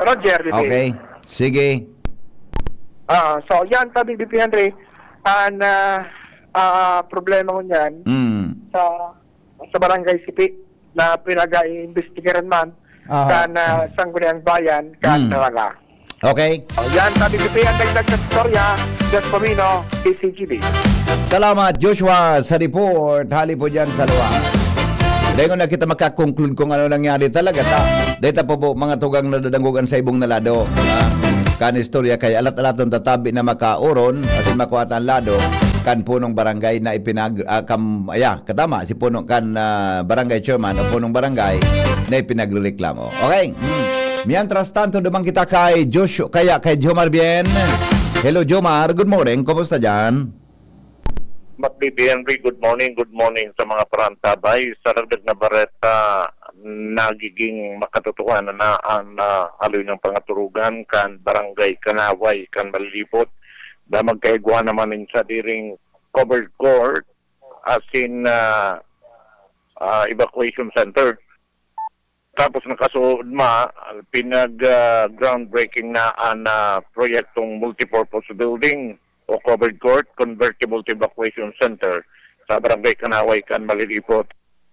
Roger, B P. Okay. Sige. Ah, so, yan, tabi, B P Henry, ang ah, ah, problema ko niyan, Mm. sa sa barangay Sipi na pinag-iimbestigaran man Aha. kan ah, Sangguniang Bayan kan Mm. Naga. Okay. O, yan, tabi, B P, ang dagdag na istorya, Diyos Pamino, D C G B. Salamat, Joshua, sa report. Hali po dyan sa luwas. Dahil na kita makakonclude kung ano nangyari talaga. Ta, dahil ta po po, mga tugang nadadanggogan sa ibong na lado. Ah, kan istorya kay alat-alaton tatabi na makauron, asin makuha ta ang lado, kan punong barangay na ipinag, ah, kam, aya, katama, si puno kan ah, barangay chairman o punong barangay na ipinagrereklamo. Okay? Hmm. Mientras tanto, duman kita kay Joshua, kaya kay Jomar Bien. Hello, Jomar. Good morning. Kumusta dyan? Mat B P Henry, good morning, good morning sa mga parantabay. Sa dagdag na bareta, nagiging makatotohanan na ang ah, haloy ng pangaturugan kan Barangay Kanaway, kan Malilipot, na magkaigwa naman nin sadiring covered court, asin ah, ah, evacuation center. Tapos nakasuod ma, pinag ah, groundbreaking na an ah, proyektong multipurpose building o covered court convertible to evacuation center sa Barangay Kanaway kan Malilipot.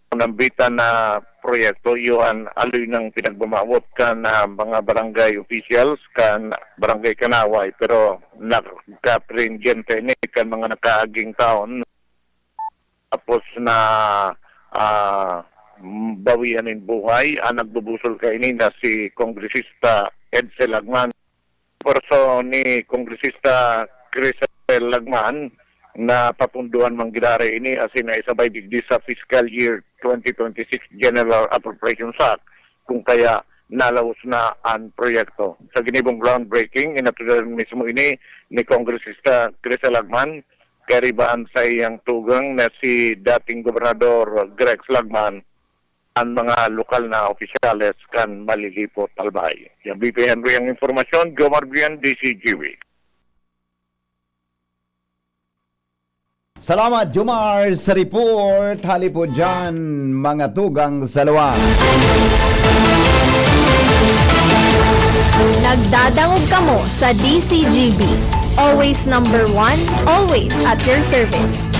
Nambitan na proyekto, iyo an aloy ng pinagbamawot kan ah, mga barangay officials kan Barangay Kanaway, pero nakaprendente ini kan mga nakaaging taon. Tapos na ah, bawian nin buhay ang nagbubusol kaini na si Kongresista Edsel Lagman. Porso ni Kongresista Crisel Lagman na papunduhan man giraray ini asin na isabay digdi sa fiscal year twenty twenty-six General Appropriations Act, kung kaya nalaos na an proyekto. Sa ginibong groundbreaking, inatudan mismo ini ni Kongresista Crisel Lagman, kariba an saiyang tugang na si dating Gobernador Grex Lagman, an mga lokal na opisyales kan Malilipot, Albay. Yan, B P Henry ang impormasyon, Jomar Brian, D C G B. Salamat, Jomar, sa report. Hali po dyan, mga tugang sa luwas. Nagdadangog kamo sa D C G B. Always number one, always at your service.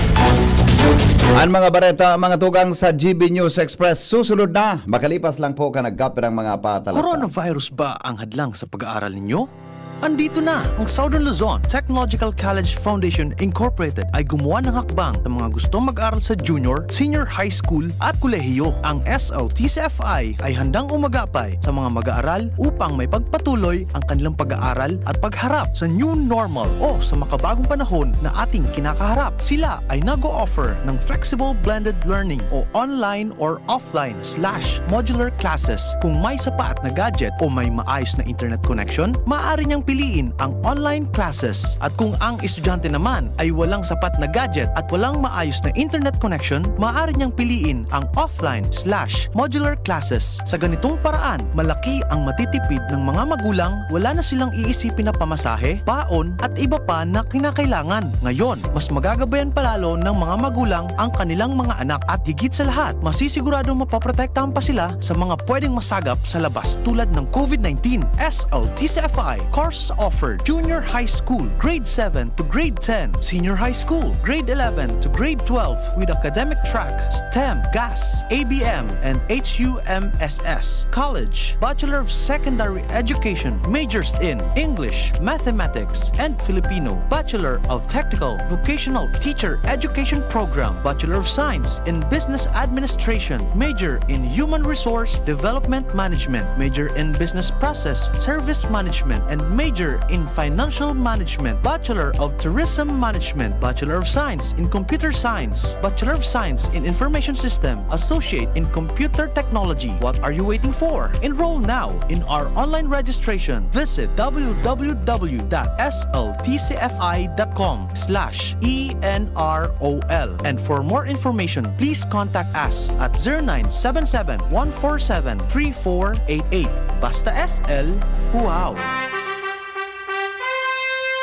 Ang mga bareta, mga tugang sa G B News Express, susunod na. Makalipas lang po ka nagkapirang mga patalastas. Coronavirus ba ang hadlang sa pag-aaral ninyo? Andito na! Ang Southern Luzon Technological College Foundation Incorporated ay gumawa ng hakbang sa mga gustong mag-aral sa junior, senior high school at kolehiyo. Ang S L T C F I ay handang umagapay sa mga mag-aaral upang may pagpatuloy ang kanilang pag-aaral at pagharap sa new normal o sa makabagong panahon na ating kinakaharap. Sila ay nag-o-offer ng flexible blended learning o online or offline slash modular classes. Kung may sapat na gadget o may maayos na internet connection, maaari niyang piliin ang online classes. At kung ang estudyante naman ay walang sapat na gadget at walang maayos na internet connection, maaari niyang piliin ang offline slash modular classes. Sa ganitong paraan, malaki ang matitipid ng mga magulang, wala na silang iisipin na pamasahe, baon, at iba pa na kinakailangan. Ngayon, mas magagabayan pa lalo ng mga magulang ang kanilang mga anak at higit sa lahat, masisiguradong mapoprotektahan pa sila sa mga pwedeng masagap sa labas tulad ng COVID nineteen. S L T C F I course offered: Junior High School, Grade seven to Grade ten, Senior High School, Grade eleven to Grade twelve, with academic track, STEM, GAS, A B M, and H U M S S. College, Bachelor of Secondary Education, majors in English, Mathematics, and Filipino, Bachelor of Technical Vocational Teacher Education Program, Bachelor of Science in Business Administration, major in Human Resource Development Management, major in Business Process Service Management, and major in Financial Management, Bachelor of Tourism Management, Bachelor of Science in Computer Science, Bachelor of Science in Information System, Associate in Computer Technology. What are you waiting for? Enroll now in our online registration. Visit w w w dot s l t c f i dot com slash e n r o l. And for more information, please contact us at zero nine seven seven, one four seven, three four eight eight. Basta S L, wow!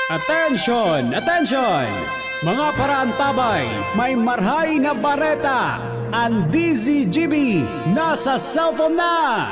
Attention! Attention! Mga paraantabay, may marhay na bareta! An D Z G B nasa cellphone na!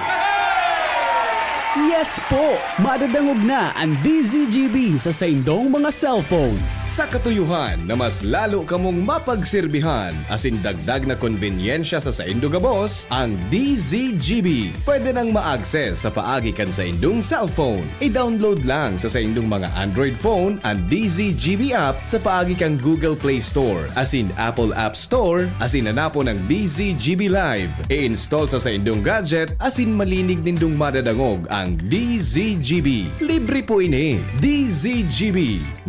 Yes po! Madadangog na an D Z G B sa saindong mga cellphone. Sa katuyohan na mas lalo kamong mapagserbihan asin dagdag na konbenyensya sa saindo gabos, ang D Z G B pwede nang ma-access sa paagi kan saindong cellphone. I-download lang sa saindong mga Android phone an D Z G B app sa paagi kan Google Play Store asin Apple App Store asin hanapon ang D Z G B Live. I-install sa saindong gadget asin malinig nindong madadangog ang D Z G B. Libre po ini. D Z G B.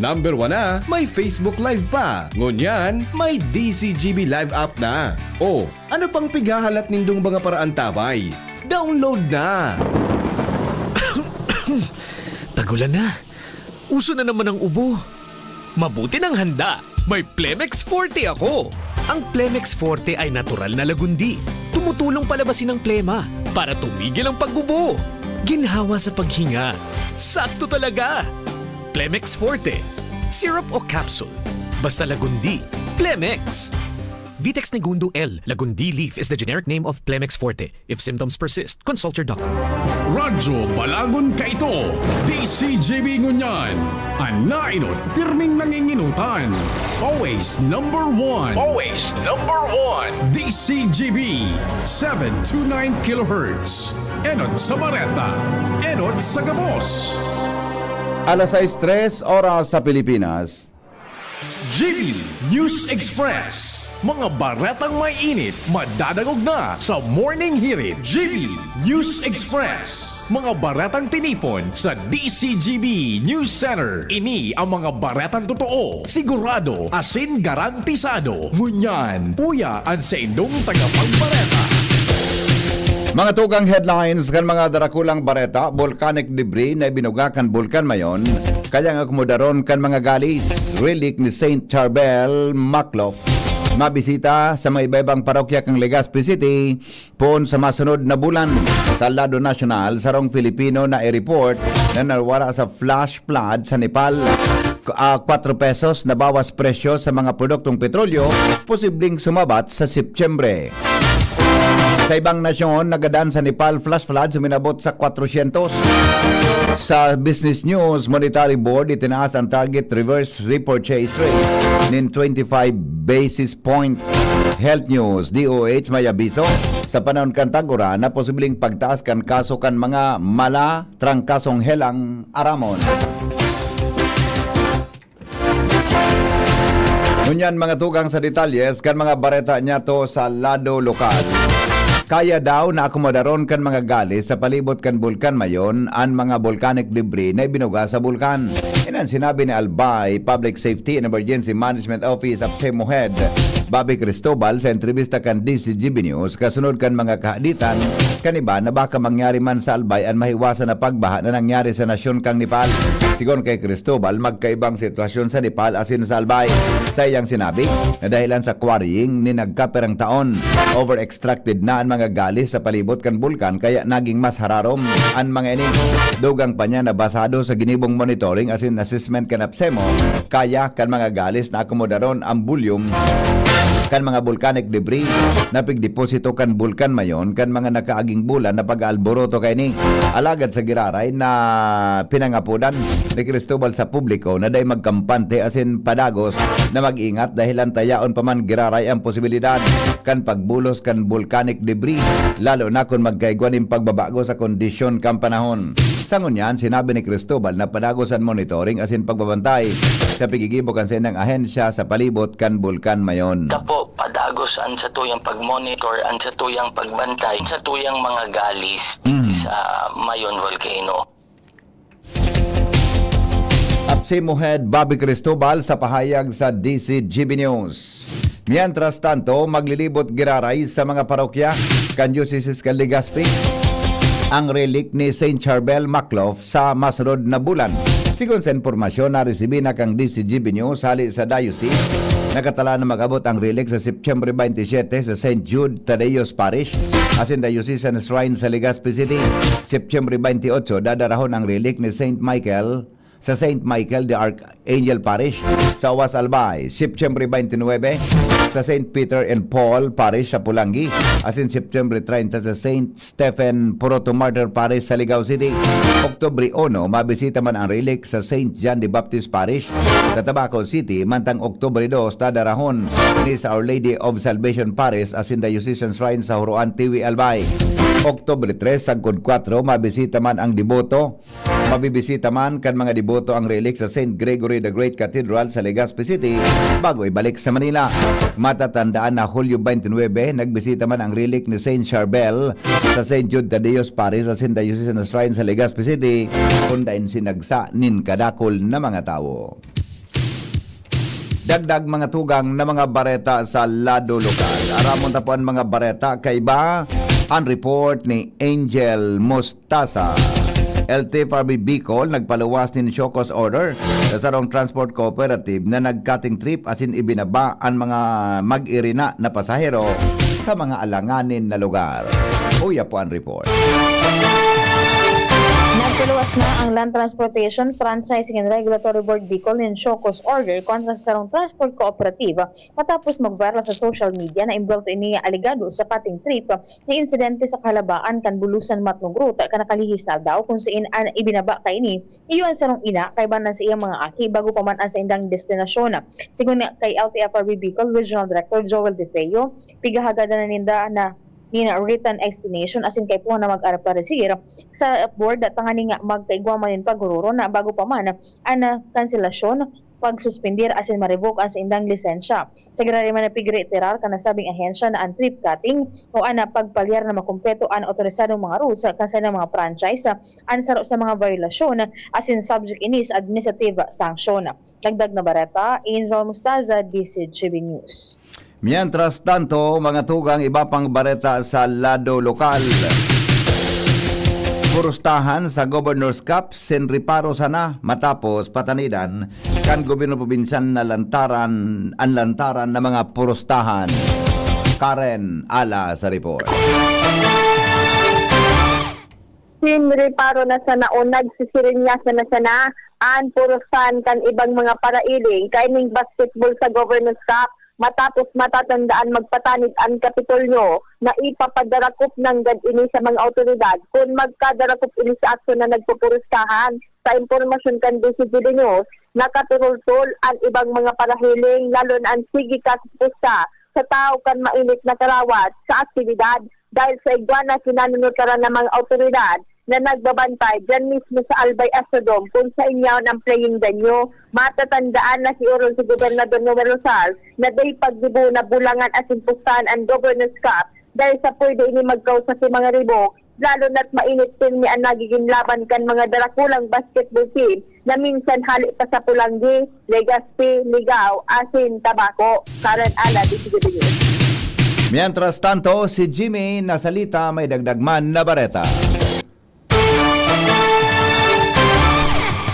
Number one na, may Facebook Live pa. Ngunyan, may D Z G B Live app na. O, ano pang pighahalat nindong mga paraantabay? Download na! Tagulan na. Uso na naman ang ubo. Mabuti nang handa. May Plemex Forte ako. Ang Plemex Forte ay natural na lagundi. Tumutulong palabasin ang plema para tumigil ang pag-ubo. Ginhawa sa paghinga. Sakto talaga! Plemex Forte. Syrup o capsule. Basta lagundi. Plemex. Vitex Negundo L. Lagundi leaf is the generic name of Plemex Forte. If symptoms persist, consult your doctor. Radyo Balagon kaito, D Z G B ngunyan. An naenot, pirming nanginginutan. Always number one. Always number one. D Z G B, seven two nine kilohertz. Enot sa bareta, enot sa gabos. Alas sais tres oras sa Pilipinas. G B News Express. Mga baretang may init, madadangog na sa Morning Hirit. G B News Express. Mga baretang tinipon sa D Z G B News Center. Ini ang mga baretang totoo, sigurado, asin garantisado. Ngunyan, uya an saindong tagapagbareta. Mga tugang headlines kan mga darakulang bareta: volcanic debris na ibinuga kan Bulkan Mayon, kayang akomodaron kan mga galis, relic ni Saint Charbel Makloff. Mabisita sa mga iba-ibang parokya kan Legazpi City poon sa masunod na bulan. Sa lado nasyonal, sarong Filipino na i-report na nawara sa flash flood sa Nepal. K-, ah, kwatro pesos na bawas presyo sa mga produktong petrolyo, posibleng sumabat sa Setyembre. Sa ibang nasyon, nagadan sa Nepal flash floods uminabot sa kwatrosyentos. Sa Business News, Monetary Board itinaas ang target reverse repurchase rate nin twenty-five basis points. Health News, D O H may abiso sa panahon kan tag-uran na posibleng pagtaas kan kaso kan mga mala trangkasong helang aramon. Ngunyan, mga tugang sa detalyes kan mga bareta niyato sa lado lokal. Kaya daw na akomodaron kan mga galis sa palibot kan Bulkan Mayon an mga volcanic debris na ibinuga sa bulkan. Inan sinabi ni Albay Public Safety and Emergency Management Office, APSEMO Head Bobby Cristobal sa entrevista kan D C G B News kasunod kan mga kahaditan kan iba na baka mangyari man sa Albay an mahiwasan na pagbaha na nangyari sa nasyon kan Nepal. Sigon kay Cristobal, magkaibang sitwasyon sa Nepal asin sa Albay. Sa iyang sinabi na dahilan sa quarrying nin nagkapirang taon, over-extracted na an mga galis sa palibot kan bulkan kaya naging mas hararom an mga ini. Dugang pa niya na basado sa ginibong monitoring asin assessment kan APSEMO, kaya kan mga galis na akomodaron ang volume kan mga volcanic debris na pigdeposito kan Bulkan Mayon kan mga nakaaging bulan na pag-aalboroto kaini. Alagad sa giraray na pinangapodan ni Cristobal sa publiko na dai magkampante asin padagos na mag-ingat dahil an tayaon pa man giraray ang posibilidad kan pagbulos kan volcanic debris, lalo na kun magkaigwa nin pagbabago sa kondisyon kan panahon. Sa ngunyan, sinabi ni Cristobal na padagos an monitoring asin pagbabantay sa pigigibo kan saindang ahensya sa palibot kan Bulkan Mayon. Tapo, padagos an satuyang pag-monitor, an satuyang pagbantay, satuyang mga galis Mm. sa Mayon Volcano. APSEMO Head Bobby Cristobal sa pahayag sa D C G B News. Mientras tanto, maglilibot giraray sa mga parokya kan Diocese kan Legazpi ang relic ni Saint Charbel Maclof sa masunod na bulan. Sigon sa impormasyon na resibi na kan D C G B News hali sa diocese, nakatala na mag-abot ang relic sa September twenty-seven sa Saint Jude Thaddeus Parish asin Diocesan Shrine sa Legazpi City. September twenty-eight, dadarahon ang relic ni Saint Michael sa Saint Michael the Archangel Parish sa Awas Albay, September twenty-nine sa Saint Peter and Paul Parish sa Polangui, asin September treinta sa Saint Stephen Proto Martyr Parish sa Ligao City. Oktubre uno, mabisita man ang relic sa Saint John the Baptist Parish sa Tabaco City, mantang Oktubre dos, dadarahon ni sa Our Lady of Salvation Parish asin Diocesan Shrine sa Huroan, Tiwi, Albay. Oktubre tres sagkod kwatro, mabisita man ang deboto Mabibisita man kan mga deboto ang relic sa Saint Gregory the Great Cathedral sa Legazpi City bago ibalik sa Manila. Matatandaan na Hulyo twenty-nine, nagbisita man ang relic ni Saint Charbel sa Saint Jude Thaddeus Parish asin Diocesan Shrine sa Legazpi City, kun dain sinagsa nin kadakul na mga tawo. Dagdag mga tugang na mga bareta sa lado lokal. Aramon ta po an mga bareta kaiba. An report ni Angel Mos Tasa. L T F R B Bicol nagpaluwas nin show cause order sa sarong transport cooperative na nag-cutting trip asin ibinaba an mga mag-irina na pasahero sa mga alanganin na lugar. Uya po an report. Nagpaluwas na ang Land Transportation Franchising and Regulatory Board Bicol nin show cause order kontra sa sarong transport cooperative matapos mag-viral sa social media na imbwelto ini alegado sa cutting trip na insidente sa kahalabaan kan Bulusan Matnog Road kan nakalihis na aldaw, kun sain an ibinaba kaini iyo an sarong ina kaiba na sa iyang mga aki bago pa man an saindang destinasyon. Sigon kay L T F R B Bicol Regional Director Joel De Feo, pighahagadan na ninda na nin written explanation asin kaipuhan na mag-aparecer sa board tanganing magkaigwa man nin paghururon na bago pa man an kanselasyon, pagsuspender asin ma-revoke an saindang lisensya. Sa giraray man na pigreiterar kan nasabing ahensya na an trip cutting o an pagpalyar na makumpleto an otorisadong mga rules kan saindang mga franchise, an saro sa mga violasyon asin subject ini sa administrative sanction. Dagdag na bareta, Angel Mostaza, D C G B News. Mientras tanto, mga tugang, iba pang bareta sa lado lokal. Purustahan sa Governor's Cup, sin reparo sana matapos patanidan kan gobyerno probinsyal na lantaran, an lantaran na mga purustahan. Karen Ala sa report. Sin reparo na sana o nagsisirinyasan na sana an purustahan kan ibang mga parailing kaining basketball sa Governor's Cup, matapos matatandaan magpatanid an Kapitolyo na ipapadara kupnang gad ini sa mga awtoridad kun magkadarakop ini sa aksyon na nagpupurustahan. Sa impormasyon kan D C G B News, nakaturultol an ibang mga parahiling, lalo na an sige kakuspusta sa tahaw kan mainit na karawat sa aktibidad dahil sa igwa na kinanunutaran ng mga awtoridad na nagbabantay diyan mismo sa Albay Astrodome kung saen yaon ang playing venue. Matatandaan na si orog si Gobernador Noel Rosal na dai paggibo na bulangan asin pustahan an Governor's Cup dahil sa pwede ini magkausa ki mga ribok Lalo na't mainit pirmi an nagigin laban kan mga darakulang basketball team na minsan hale pa sa Polangui, Legazpi, Ligao, asin Tabaco. Karen Ala, D C W News. Mientras tanto, si Jimmy Nasalita may dagdag man na bareta.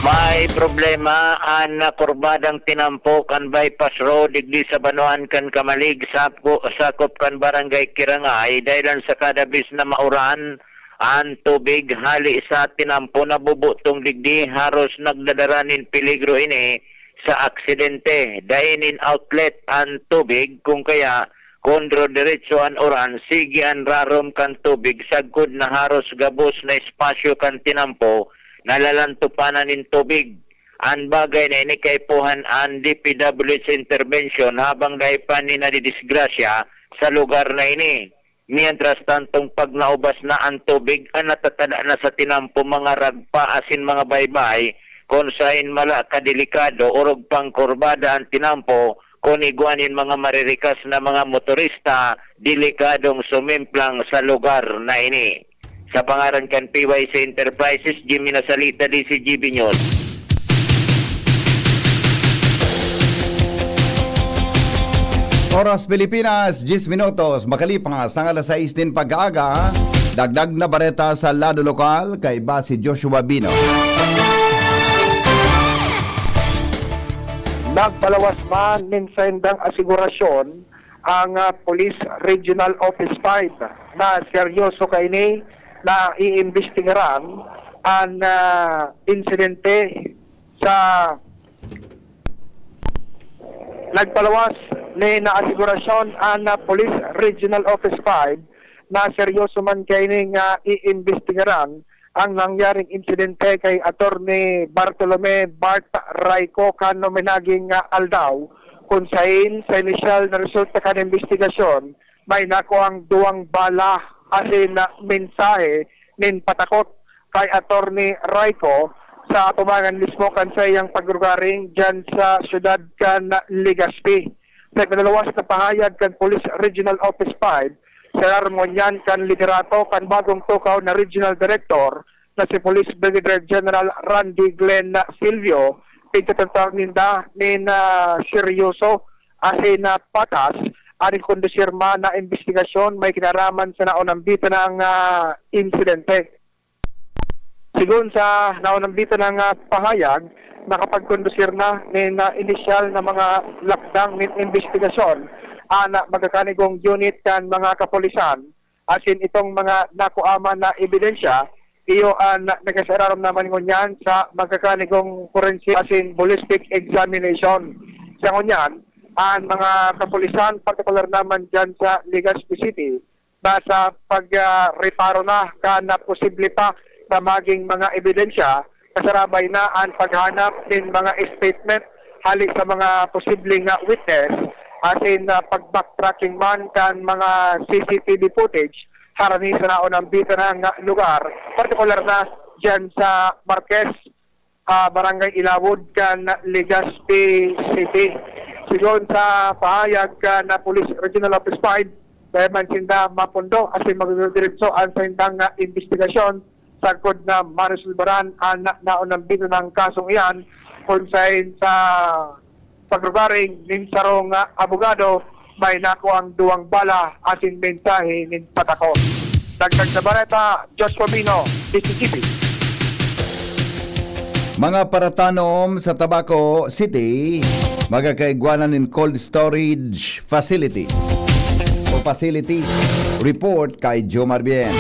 May problema an kurbadang tinampo kan bypass road digdi sa banwaan kan Camalig, sapo-, sakop kan Barangay Kirangay, dahilan sa kada bis na mauran, an tubig hali sa tinampo nabubutong digdi, haros nagdadara nin peligro ini sa aksidente. Dai nin outlet an tubig, kung kaya, kun dodiretso an uran, sige an rarom kan tubig, sagkod na haros gabos na espasyo kan tinampo, nalalantopan na nin tubig. An bagay na ini kaipuhan an D P W H intervention habang dai pa ni nadidisgrasya sa lugar na ini. Mientras tantong, pag naubas na an tubig, an natatada na sa tinampo mga ragpa asin mga baybay, kun saen mala kadelikado, orog pang kurbada an tinampo, kun igwa nin mga maririkas na mga motorista, delikadong sumimplang sa lugar na ini. Sa pangaran kan P Y C Enterprises, Jimmy Nasalita, D C G B News. Oras Pilipinas, diyes minutos makalipas ang alas sais nin pag-aaga. Dagdag na bareta sa lado lokal, kaiba si Joshua Bino. Nagpalawas man nin saindang asigurasyon ang, ah, Police Regional Office five na seryoso kaini na iimbestigaran an, ah, insidente sa nagpalawas ni na asigurasyon an, ah, Police Regional Office five na seryoso man kaini nga iimbestigaran ang nangyaring insidente kay Attorney Bartolome Bart Raico kan minaging, ah, aldaw, kun sain sa inisyal na resulta kan imbestigasyon, may nakuang duwang bala asin, ah, mensahe nin patakot kay Attorney Raico sa atubangan mismo kan saiyang paglugaring diyan sa siyudad kan Legazpi. Sa ipinaluwas na pahayag kan Police Regional Office five, sa alarm ngunyan kan liderato kan bagong tukaw na Regional Director na si Police Brigadier General Randy Glenn Silvio, pigtatratahon ninda nin, ah, seryoso asin, ah, patas an kondusir man na imbestigasyon may kinaraman sa naunambitan na, ah, insidente. Sigon sa naunambitan na, ah, pahayag, nakapagkondusir na nin, ah, inisyal na mga lakdang nin imbestigasyon an, ah, magkakanigong unit kan mga kapulisan, asin itong mga nakuaman na ebidensya, iyo an nagkasararom naman ngunyan sa magkakanigong forensic asin ballistic examination. Sa ngunyan, an mga kapulisan, partikular naman dyan sa Legazpi City, nasa pag, ah, reparo na kan na posible pa na maging mga ebidensya, kasarabay na an paghanap nin mga statement hali sa mga posibleng, ah, witness, asin, ah, pag-backtracking man kan mga C C T V footage harani sa naunambitan na lugar, partikular na diyan sa Marquez, ah, Barangay Ilawod kan Legazpi City. Sigon sa pahayag kan Police Regional Office five, dai man sinda mapundo asin magdidiretso an saindang, ah, imbestigasyon sagkod na maresolbaran an na-, naunambitan na kasong iyan, kun sain sa paglugaring nin sarong, ah, abogado, may nakuang duwang bala asin mensahe nin patakot. Dagdag na bareta, Joshua Bino, D C T V. Mga paratanom sa Tabaco City, magkakaigwanan nin cold storage facilities o facilities. Report kay Jomar Bien.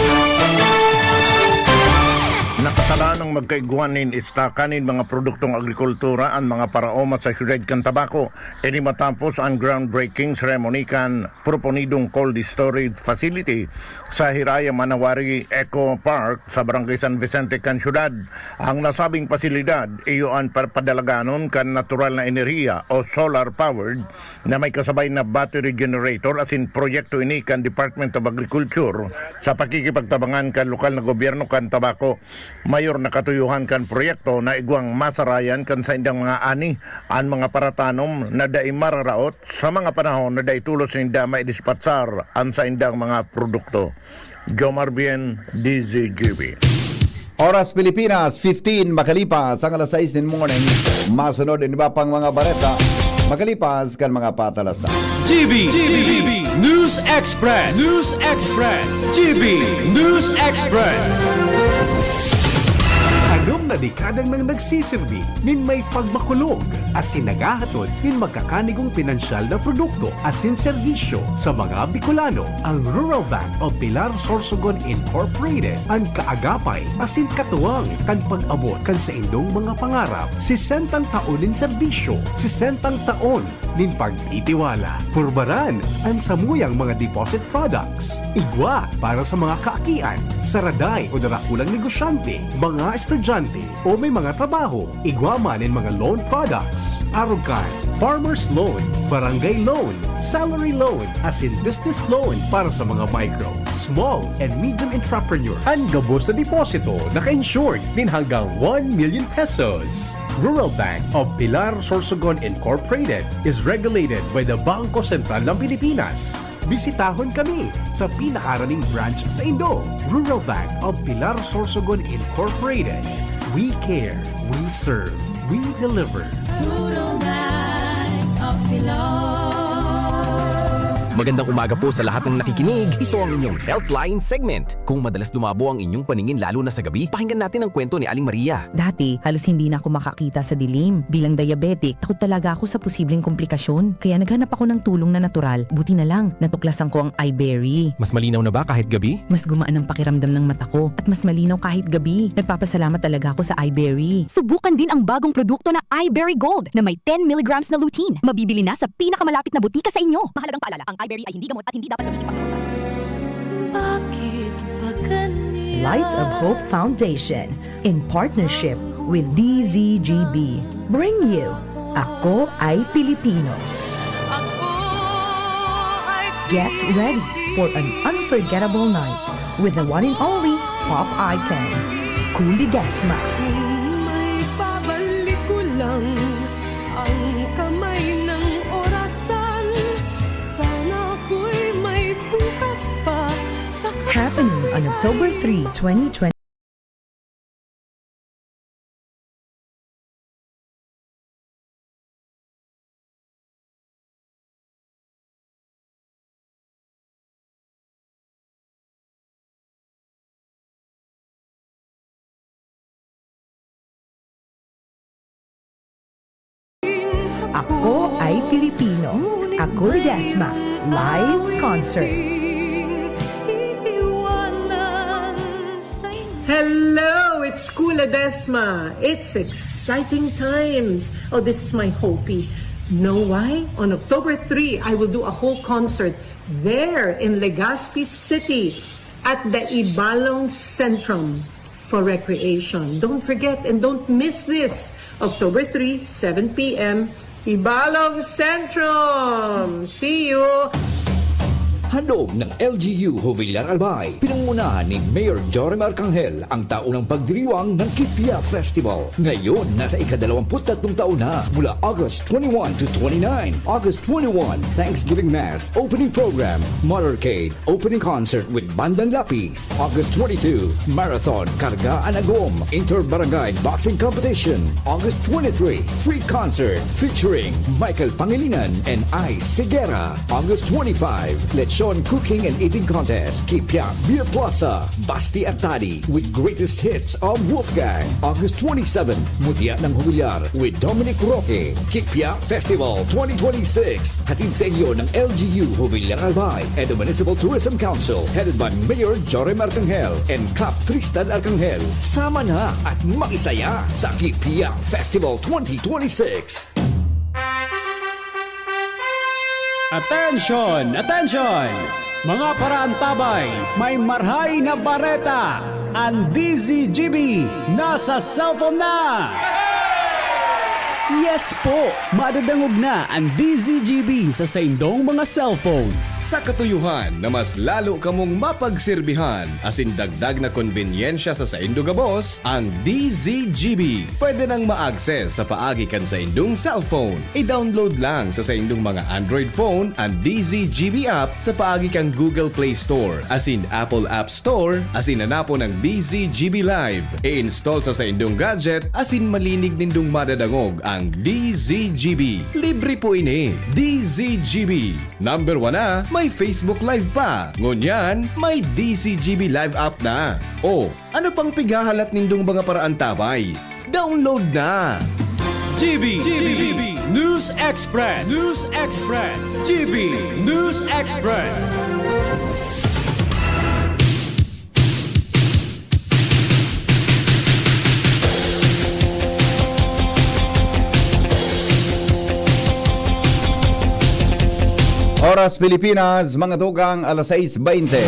Nakatalaan ang magkaigwa nin istaka nin mga produktong agrikultura an mga paraoma sa siyudad kan Tabaco. Ini matapos an groundbreaking ceremony kan proponidong cold storage facility sa Hiraya Manawari Eco Park sa Barangay San Vicente kan siyudad. Ang nasabing pasilidad, iyo an papadalaganon kan natural na enerhiya o solar powered na may kasabay na battery generator asin proyekto ini kan Department of Agriculture sa pakikipagtabangan kan lokal na gobyerno kan Tabaco. Mayor na katuyohan kan proyekto na igwang masarayan kan saindang mga ani an mga paratanom na dai mararaot sa mga panahon na dai tolos ninda maidispatsar an saindang mga produkto. Jomar Bien, D Z G B. Oras Pilipinas, fifteen makalipas ang alas sais nin morning. Masunod an iba pang mga bareta makalipas kan mga patalastas. G B, G B, News Express, News Express, G B News Express. Anom na dekada nang nagsisirbi nin may pagmakulog asin naghahatod nin magkakanigong pinansyal na produkto asin serbisyo sa mga Bicolano. Ang Rural Bank of Pilar Sorsogon Incorporated an kaagapay asin katuwang kan pag-abot kan saindong mga pangarap. Sesentang taon nin serbisyo, sesentang taon nin pagtitiwala. Purbaran an samuyang mga deposit products. Igwa para sa mga kaakian, saraday o darakulang negosyante, mga estudyante, o may mga trabaho. Igwa man nin mga loan products, arog kan farmer's loan, barangay loan, salary loan, asin business loan para sa mga micro, small, and medium entrepreneur. An gabos na deposito naka-insured nin hanggang one million pesos. Rural Bank of Pilar Sorsogon Incorporated is regulated by the Bangko Sentral ng Pilipinas. Bisitahon kami sa pinakaharaning branch saindo. Rural Bank of Pilar Sorsogon Incorporated. We care, we serve, we deliver. Rural Bank of Pilar. Magandang umaga po sa lahat ng nakikinig. Ito ang inyong Healthline segment. Kung madalas lumabo ang inyong paningin lalo na sa gabi, pakinggan natin ang kwento ni Aling Maria. Dati, halos hindi na ako makakita sa dilim. Bilang diabetic, takot talaga ako sa posibleng komplikasyon. Kaya naghanap ako ng tulong na natural. Buti na lang, natuklasan ko ang Iberry. Mas malinaw na ba kahit gabi? Mas gumaan ang pakiramdam ng mata ko at mas malinaw kahit gabi. Nagpapasalamat talaga ako sa Iberry. Subukan din ang bagong produkto na Iberry Gold na may ten milligrams na lutein. Mabibili na sa pinakamalapit na butika sa inyo. Mahalagang paalala, ang Iberry ay hindi gamot at hindi dapat gamitin panggamot sa anumang oras. Bakit ba ganyan? Light of Hope Foundation, in partnership with D Z G B, bring you Ako Ay Pilipino. Ako ay Get ready for an unforgettable night with the one and only pop icon, Cool Ledesma. Kung maibabalik ko lang ang kamay ng orasan, sana ako'y may bukas pa sa Happening on October three, twenty twenty. Ako Ay Pilipino, Ako Ledesma, live concert. Hello, it's Cool Ledesma. It's exciting times. Oh, this is my hopey. Know why? On October three, I will do a whole concert there in Legazpi City at the Ibalong Centrum for recreation. Don't forget and don't miss this. October three, seven p m, Ibalong Centrum. See you! Handog ng L G U Jovellar Albay, pinangunahan ni Mayor Jorim Arcangel, ang taunang pagdiriwang ng Kipia Festival. Ngayon, nasa ikadalawamput tatlong taon na, mula August twenty-one to twenty-nine. August twenty-one, Thanksgiving Mass, opening program, motorcade, opening concert with Bandang Lapis. August twenty-two, Marathon Karga an Agom, Inter-Barangay Boxing Competition. August twenty-three, free concert featuring Michael Pangilinan and Ice Sigera. August twenty-five, Lechon Cooking and Eating Contest, Kipia Beer Plaza, Basti Artadi with greatest hits of Wolfgang. August twenty-seven, Mutya ng Humilyar with Dominic Roque. Kipia Festival twenty twenty-six, hatid sa inyo ng L G U Jovellar Albay and the Municipal Tourism Council, headed by Mayor Jorim Arcangel and Kap Tristan Arcangel. Sama na at makisaya sa Kipia Festival twenty twenty-six. Attention! Attention! Mga paraantabay, may marhay na bareta! Ang D Z G B nasa cellphone na! Yes po! Madadangog na an D Z G B sa saindong mga cellphone. Sa katuyohan na mas lalo kamong mapagserbihan asin dagdag na konbenyensya sa saindo gabos, ang D Z G B pwede nang ma-access sa paagi kan saindong cellphone. I-download lang sa saindong mga Android phone an D Z G B app sa paagi kan Google Play Store asin Apple App Store asin hanapon ang D Z G B Live. I-install sa saindong gadget asin malinig nindong madadangog ang D Z G B. Libre po ini. D Z G B. Number one na, may Facebook Live pa. Ngunyan, may D Z G B Live app na. O, ano pang pighahalat nindong mga paraantabay? Download na! G B, G B, News Express, News Express, G B News Express. Oras Pilipinas, mga tugang, alas sais baynte.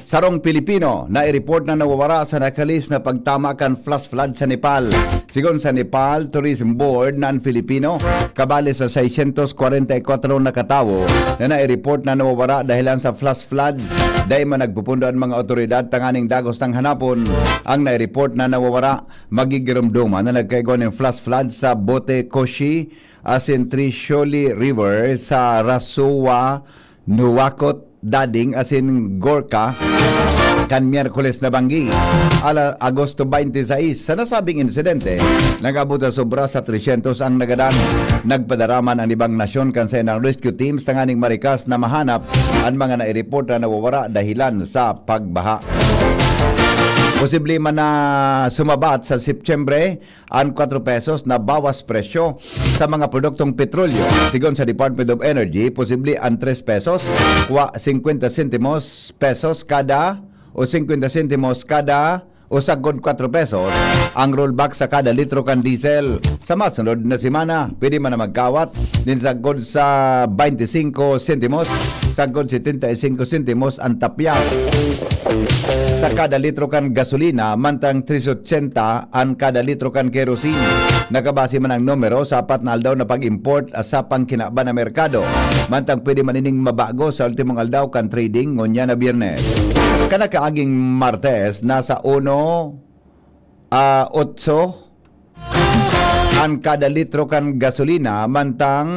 Sarong Pilipino na i-report na nawawara sa nakalis na pagtama kan flash flood sa Nepal. Sigon sa Nepal Tourism Board na an Filipino, kabali sa seiscientos kwarenta y kwatro na katawo na nai-report na nawawara dahilan sa flash floods. Dai man nagpupundo an mga otoridad tanganing dagos nang hanapon ang nai-report na nawawara. Magigiromdoman na nagkaigwa nin flash flood sa Bote Koshi asin Trishuli River sa Rasuwa, Nuwakot, Dading asin Gorkha kan Miyerkules na banggi, ala Agosto baynte sais. Sa nasabing insidente, nag-abot sa sobra sa tresyentos ang nagadan. Nagpadara man an ibang nasyon kan saindang rescue teams tanganing marikas na mahanap an mga nai-report na nawawara dahilan sa pagbaha. Posible man na sumabat sa Setyembre an kwatro pesos na bawas presyo sa mga produktong petrolyo. Sigon sa Department of Energy, posible an tres pesos, kwa singkwenta sentimos, pesos kada o singkwenta sentimos kada o sagkod kwatro pesos ang rollback sa kada litro kan diesel. Sa masunod na semana, pwede man na magkawat nin sagkod sa baynte singko sentimos, sagkod setenta y singko sentimos an tapyas sa kada litro kan gasolina, mantang tres ochenta an kada litro kan kerosene. Nakabase man ang numero sa apat na aldaw na pag-import sa pangkinaban na merkado, mantang pwede man ining mabago sa ultimong aldaw kan trading ngunyan na Biyernes. Kan nakaaging Martes, nasa uno, ah, otso an kada litro kan gasolina, mantang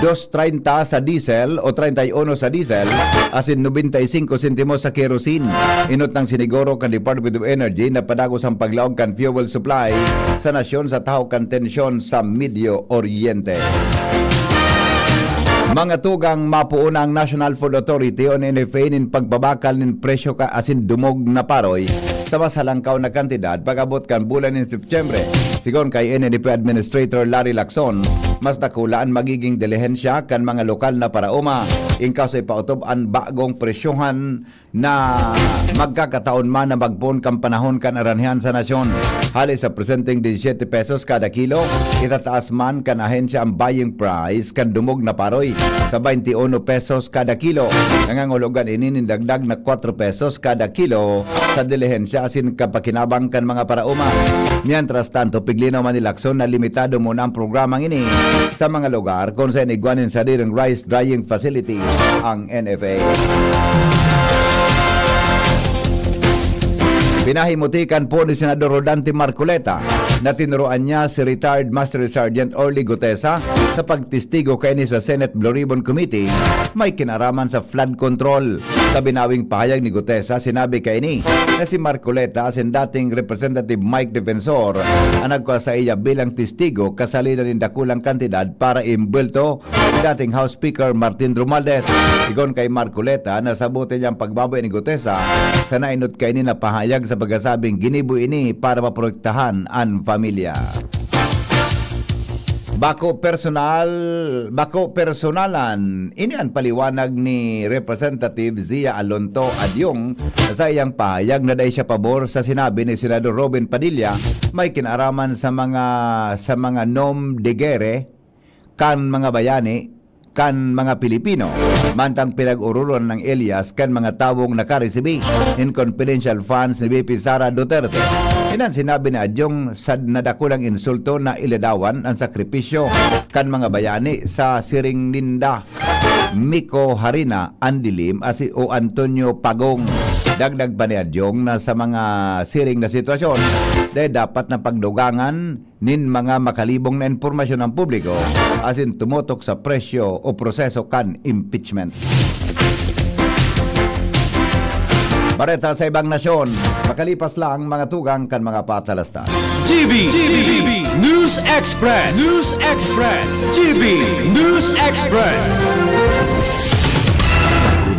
dos treinta sa diesel o treinta y uno sa diesel, asin nobenta y singko sentimos sa kerosene. Inot nang siniguro kan Department of Energy na padagos ang paglaog kan fuel supply sa nasyon sa tahaw kan tensyon sa Medio Oriente. Mga tugang, mapoon na ang National Food Authority o N F A nin pagpabakal nin presyo ka asin dumog na paroy sa mas halangkaw na kantidad pag-abot kan bulan nin Setyembre. Sigon kay N F A Administrator Larry Lacson, mas dakula an magiging dilihensya kan mga lokal na paraoma in kaso ipaotob an bagong presyohan na magkakataon man na magpoon kan panahon kan aranhian sa nasyon. Hali sa presenteng disisyete pesos kada kilo, itataas man kan ahensya ang buying price kan dumog na paroy sa baynte uno pesos kada kilo. Nangangulugan ini nin dagdag na kwatro pesos kada kilo sa dilihensya asin kapakinabang kan mga paraoma. Mientras tanto, piglinaw man ni Lacson na limitado muna ang programang ini sa mga lugar kung saan igwa nin sariring rice drying facility ang N F A. Pinahimuti kan po ni Senador Rodante Marcoleta na tinuruan niya si retired Master Sergeant Orly Gutesa sa pagtestigo kaini sa Senate Blue Ribbon Committee may kinaraman sa flood control. Sa binawing pahayag ni Gutesa, sinabi kaini na si Marcoleta asin dating Representative Mike Defensor ang nagkua saiya bilang testigo kasalida nin dakulang kantidad para imbwelto si dating House Speaker Martin Romualdez. Sigon kay Marcoleta, nasabote niya ang pagbaboy ni Gutesa sa nainot kaini na pahayag sa pagkasabing ginibo ini para maprotektahan an pamilya. Bako personal, bako personalan, ini an paliwanag ni Representative Zia Alonto Adyong sa iyang pahayag na dai siya pabor sa sinabi ni Senador Robin Padilla may kinaraman sa mga, sa mga nom de guerre kan mga bayani, kan mga Pilipino, mantang pinag-orolohan ng Elias kan mga tawong nakaresibi nin confidential funds ni V P Sara Duterte. Iyan an sinabi ni Adyong sa nadakulang insulto na iladawan an sakripisyo kan mga bayani sa siring ninda, Miko Harina, Andilim, asi o Antonio Pagong. Dagdag pa ni Adyong na sa mga siring na sitwasyon, dai dapat na pagdugangan nin mga makalibong na impormasyon ang publiko asin tumotok sa presyo o proseso kan impeachment. Bareta sa ibang nasyon, makalipas lang mga tugang kan mga patalastas. G B, G B, News Express, News Express, G B News Express.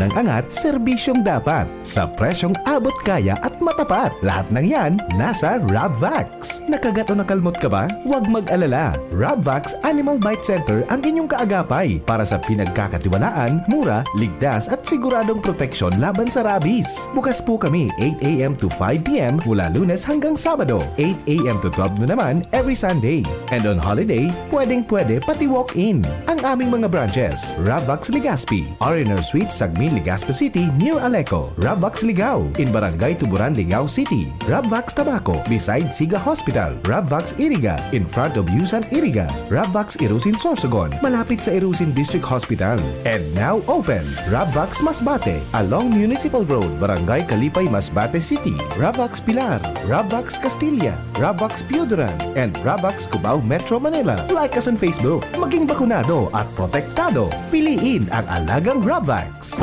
Unang angat, serbisyong dapat, sa presyong abot kaya at matapat. Lahat ng yan, nasa Rabvax. Nakagat o nakalmot ka ba? Huwag mag-alala. Rabvax Animal Bite Center ang inyong kaagapay para sa pinagkakatiwalaan, mura, ligtas at siguradong proteksyon laban sa rabies. Bukas po kami eight a m to five p m mula Lunes hanggang Sabado, eight a m to twelve noon naman every Sunday. And on holiday, pwedeng-pwede pati walk-in. Ang aming mga branches, Rabvax Legazpi, R and R Suite, Sagmin, Legazpi City, near Aleco. Rabvax Ligao, in Barangay Tuburan, Ligao City. Rabvax Tabaco, beside Siga Hospital. Rabvax Iriga, in front of Yusan Iriga. Rabvax Irusin Sorsogon, malapit sa Irusin District Hospital. And now open, Rabvax Masbate, along Municipal Road, Barangay Kalipay, Masbate City. Rabvax Pilar, Rabvax Castilla, Rabvax Pioduran, and Rabvax Cubao, Metro Manila. Like us on Facebook. Maging bakunado at protektado. Piliin ang alagang Rabvax.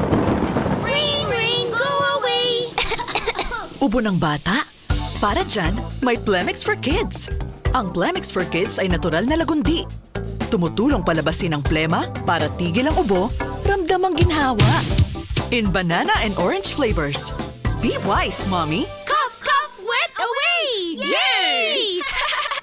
Ring, ring, go away! Ubo ng bata? Para dyan, may Plemex for Kids. Ang Plemex for Kids ay natural na lagundi. Tumutulong palabasin ang plema para tigil ang ubo, ramdam ang ginhawa. In banana and orange flavors. Be wise, mommy! Cough, cough, wet away! Yay!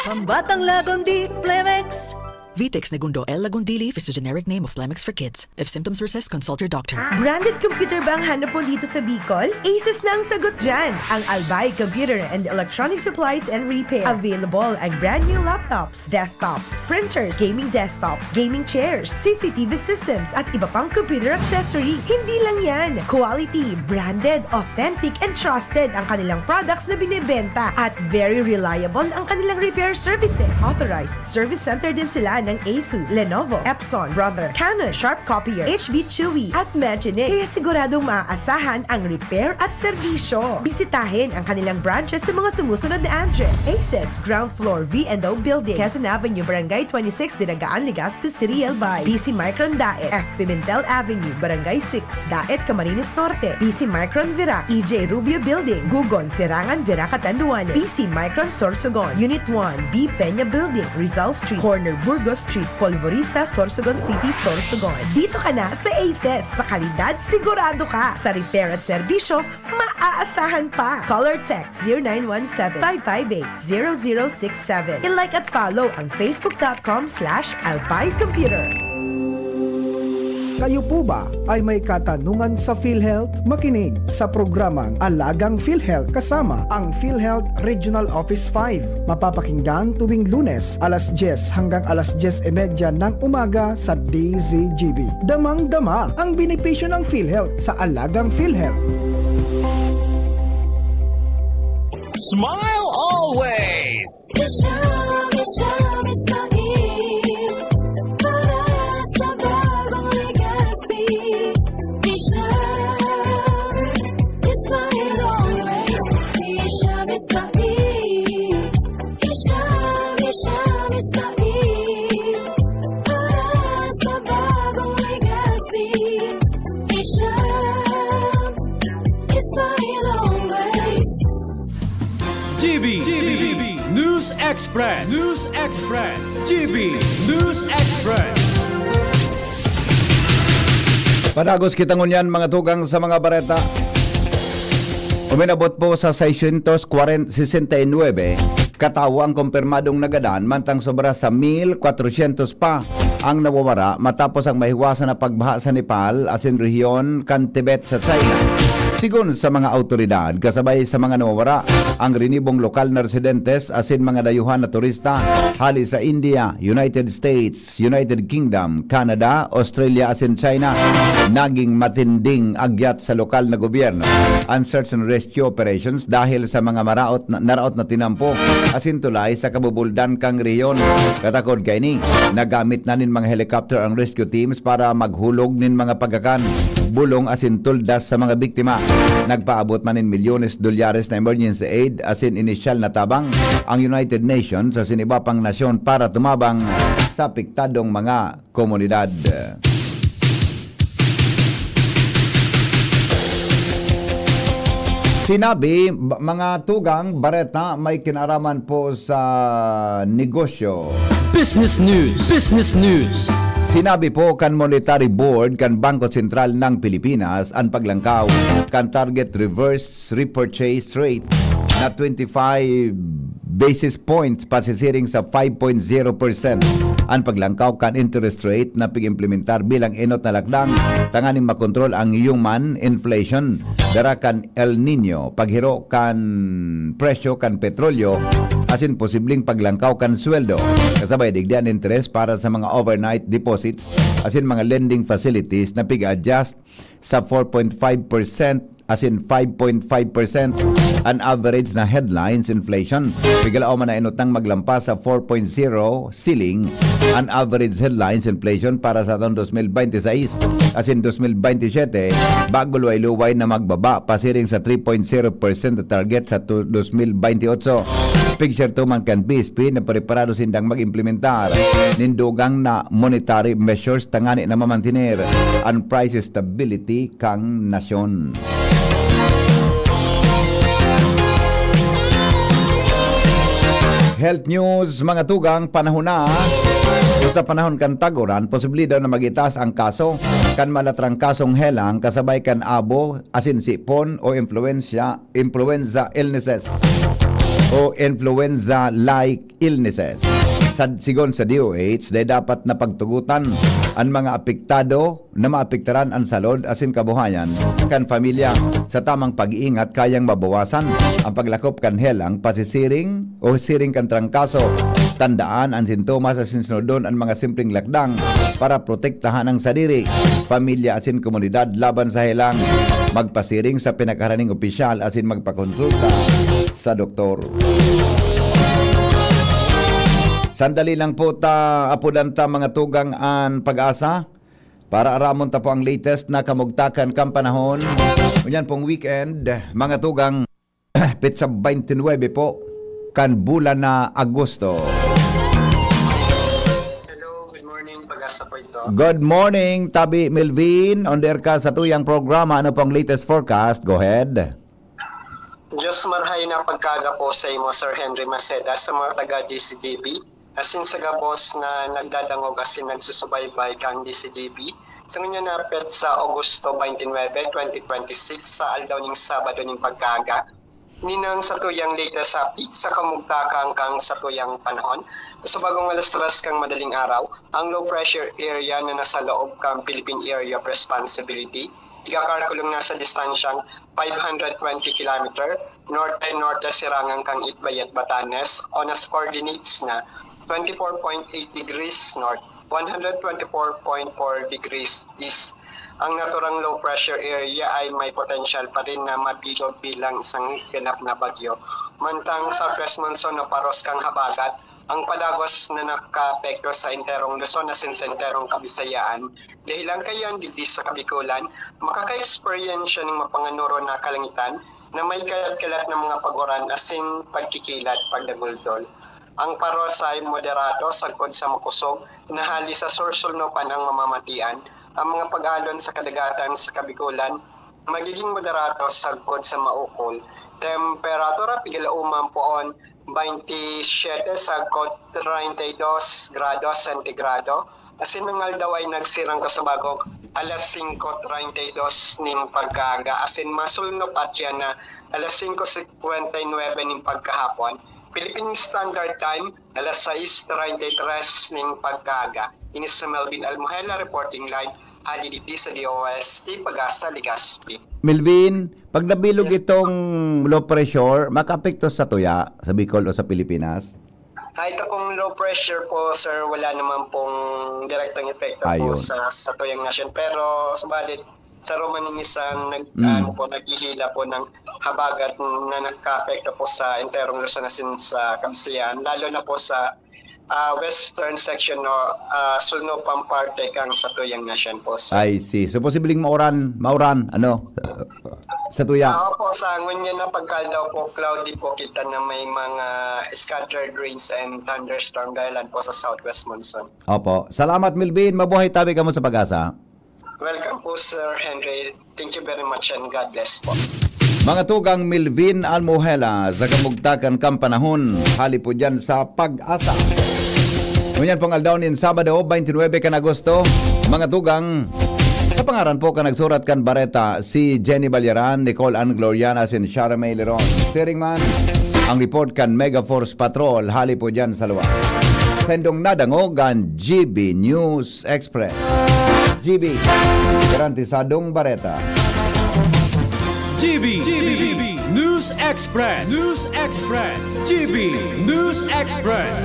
Pambatang Lagundi, Plemex! Vitex Negundo L. Lagundili is the generic name of Plemex for Kids. If symptoms persist, consult your doctor. Branded computer ba ang hanap mo dito sa Bicol? Asus na ang sagot dyan! Ang Albay Computer and Electronic Supplies and Repair. Available ang brand new laptops, desktops, printers, gaming desktops, gaming chairs, C C T V systems, at iba pang computer accessories. Hindi lang yan! Quality, branded, authentic, and trusted ang kanilang products na binebenta. At very reliable ang kanilang repair services. Authorized service center din sila ng Asus, Lenovo, Epson, Brother, Canon, Sharp Copier, H B Chewy, at Maginic. Kaya siguradong maaasahan ang repair at serbisyo. Bisitahin ang kanilang branches sa mga sumusunod na address: Aces, ground floor, V and O Building, Quezon Avenue, Barangay twenty-six, Dinagaan, Legazpi City, Albay. B C Micron Daet, F Pimentel Avenue, Barangay six, Daet, Camarines Norte. B C Micron Virac, E J Rubio Building, Gugon, Serangan, Virac, Catanduanes. B C Micron Sorsogon, Unit one, B Peña Building, Rizal Street, corner Burgos Street, Polvorista, Sorsogon City, Sorsogon. Dito ka na sa Aces. Sa kalidad, sigurado ka. Sa repair at serbisyo, maaasahan pa. Call or text zero nine one seven, five five eight, zero zero six seven. I-like at follow ang facebook dot com slash albay computer. Kayo po ba ay may katanungan sa PhilHealth? Makinig sa programang Alagang PhilHealth kasama ang PhilHealth Regional Office five. Mapapakinggan tuwing Lunes, alas dyes hanggang alas dyes y media ng umaga sa D Z G B. Damang-dama ang benepisyo ng PhilHealth sa Alagang PhilHealth. Smile always! Isha, Isha, Ismail. Para sa bagong Legazpi. Isha, Ismail always. Isha, Ismail. Isha, Isha, Ismail. Para sa bagong Legazpi. Isha, Ismail always. G B, G B, News Express, News Express, G B, News Express. Padagos kita ngunyan, mga tugang, sa mga bareta. Uminabot po sa seiscientos kwarenta, sesenta y nuebe katawo ang kumpirmadong nagadan, mantang sobra sa mil kwatrosyentos pa ang nawawara matapos ang mahiwasan na pagbaha sa Nepal asin rehiyon kan Tibet sa China. Sigon sa mga awtoridad, kasabay sa mga nawawara, ang rinibong lokal na residentes asin mga dayuhan na turista hali sa India, United States, United Kingdom, Canada, Australia asin China. Naging matinding agyat sa lokal na gobyerno an search and rescue operations dahil sa mga maraot na, naraot na tinampo asin tulay sa kabubuldan kan rehiyon. Katakod kaini, nagamit na nin mga helicopter ang rescue teams para maghulog nin mga pagkakan, bulong asin tuldas sa mga biktima. Nagpaabot man nin milyones dolyares na emergency aid asin inisyal na tabang ang United Nations asin iba pang nasyon para tumabang sa apektadong mga komunidad. Sinabi, ba-, mga tugang, bareta, may kinaraman po sa negosyo. Business News. Business News. Sinabi po kan Monetary Board kan Bangko Sentral ng Pilipinas an paglangkaw kan target reverse repurchase rate na twenty-five basis points pasisiring sa five point zero percent an paglangkaw kan interest rate na pig-implementar bilang enot na lakdang tanganing makontrol ang human inflation dara kan El Nino, paghiro kan presyo kan petrolyo, asin posibleng paglangkaw kan sweldo. Kasabay digdi an interes para sa mga overnight deposits asin mga lending facilities na pig-adjust sa four point five percent asin five point five percent an average na headlines inflation. Pigalaom man na enot nang maglampas sa four point zero ceiling an average headlines inflation para sa taon dos mil bente sais asin dos mil bente siyete, bago luway-luway na magbaba pasiring sa three point zero percent na target sa tu-, dos mil bente otso. Pigserto man kan B S P na preparado sindang mag-implementar nin dugang na monetary measures tangani na mamantiner an price stability kan nasyon. Health news, mga tugang, panahon na. Sa panahon kan tag-uran, posible daw na magitaas ang kaso kan malatrang kasong helang kasabay kan abo, asin sipon o influensya, influenza illnesses o influenza-like illnesses. Sa, sigon sa D O H, dai dapat na pagtugotan an mga apektado na maapektaran an salud asin kabuhayan kan pamilya. Sa tamang pag-iingat, kayang mabawasan ang paglakop kan helang, pasisiring o siring kan trangkaso. Tandaan an sintomas asin sunodon an mga simpleng lakdang para protektahan ang sadiri, pamilya asin komunidad laban sa helang. Magpasiring sa pinakaharaning opisyal asin magpakonsulta sa doktor. Sandali lang po ta, apodan ta, mga tugang, an Pag-asa para aramon ta po ang latest na kamugtakan kan panahon. Ngunyan pong weekend, mga tugang, petsa twenty-nine po kan bulan na Agosto. Hello, good morning. Pag-asa po ito. Good morning, Tabi Melvin. On the air ka sa tuyang programa. Ano pong latest forecast? Go ahead. Diyos marhay na pagkaaga po sa imo, Sir Henry Maceda, sa mga taga D C G B, asin sa gabos na nagdadangog asin nagsusubaybay kan D C G B. Sa ngunyan na petsa Agosto twenty-nine, twenty twenty-six, sa aldaw ning Sabado ning pagkaaga, ninang sa tuyang latest update sa kamugtakan kan sa tuyang panahon. Sa bagong alas tres kan madaling araw, ang low pressure area na nasa loob kan Philippine Area of Responsibility, igakalkulong na sa distansyang five hundred twenty kilometer, norte-norte sirangan kan Itbayat, Batanes, o nas coordinates na twenty-four point eight degrees north, one hundred twenty-four point four degrees east. Ang naturang low pressure area ay may potensyal pa rin na mabilog bilang isang ganap na bagyo. Mantang southwest monsoon o paros kan habagat, ang padagos na nakaapekto sa enterong Luzon asin sa enterong Kabisayaan, dahelan kaiyan digdi sa Kabikolan, makaka-eksperyensya nin mapanganoro na kalangitan na may kalat-kalat na mga pag-uran asin pagkikilat, pagdaguldol. Ang paros ay moderado sagkod sa makusog na hali sa sur-sulnupan ang mamamatian. Ang mga pag-alon sa kadagatan sa Kabikolan magiging moderato sagkod sa maukol. Temperatura, pigalaoman poon, twenty-seven sagkod treinta y dos grados sentigrado. Asin ang aldaw ay nagsirang ko sa bagong alas singko treinta y dos nin pagkaaga, asin masulnop at yan na alas singko singkwenta y nuebe nin pagkahapon, Philippine Standard Time, alas sais treinta y tres nin pagkaaga. Ini si Melvin Almohela reporting live hali digdi sa D O S T Pag-asa, Legazpi. Melvin, pag nabilog Yes. itong low pressure, makaapekto sa tuya, sa Bicol o sa Pilipinas? Ah, ito pong low pressure po, sir, wala naman pong direktang epekto po Ayun. sa, sa tuyang nasyon. Pero subalit, sa Romaninisan, nag-, Mm. ano po, naghihila po ng habagat na nagkaapekto po sa enterong Luzon asin sa Kabsayan, lalo na po sa, ah, western section o, ah, sulnopang parte kan satuyang nasyon po, sir. I see. So, posibleng mauran, mauran, ano, sa tuya? Ah, opo, sa ngunyan na pagkaaldaw po, cloudy po kita na may mga scattered rains and thunderstorm dahilan po sa southwest monsoon. Opo. Salamat, Melvin. Mabuhay tabi kamo sa Pag-asa. Welcome po, Sir Henry. Thank you very much and God bless po. Mga tugang Melvin Almohela sa kamugtakan kan panahon, hali po dyan sa Pag-asa. Ngunyan pong aldaw nin Sabado, twenty-nine kan Agosto, mga tugang, sa pangaran po kan nagsurat kan bareta, si Jenny Balyaran, Nicole Ann Gloriana, asin Shara May Leron. Siring man, ang report kan Mega Force Patrol, hali po dyan sa luwas. Sa indong nadangog an G B News Express. G B, garantisadong bareta. G B, G B, News Express, News Express, G B, News Express.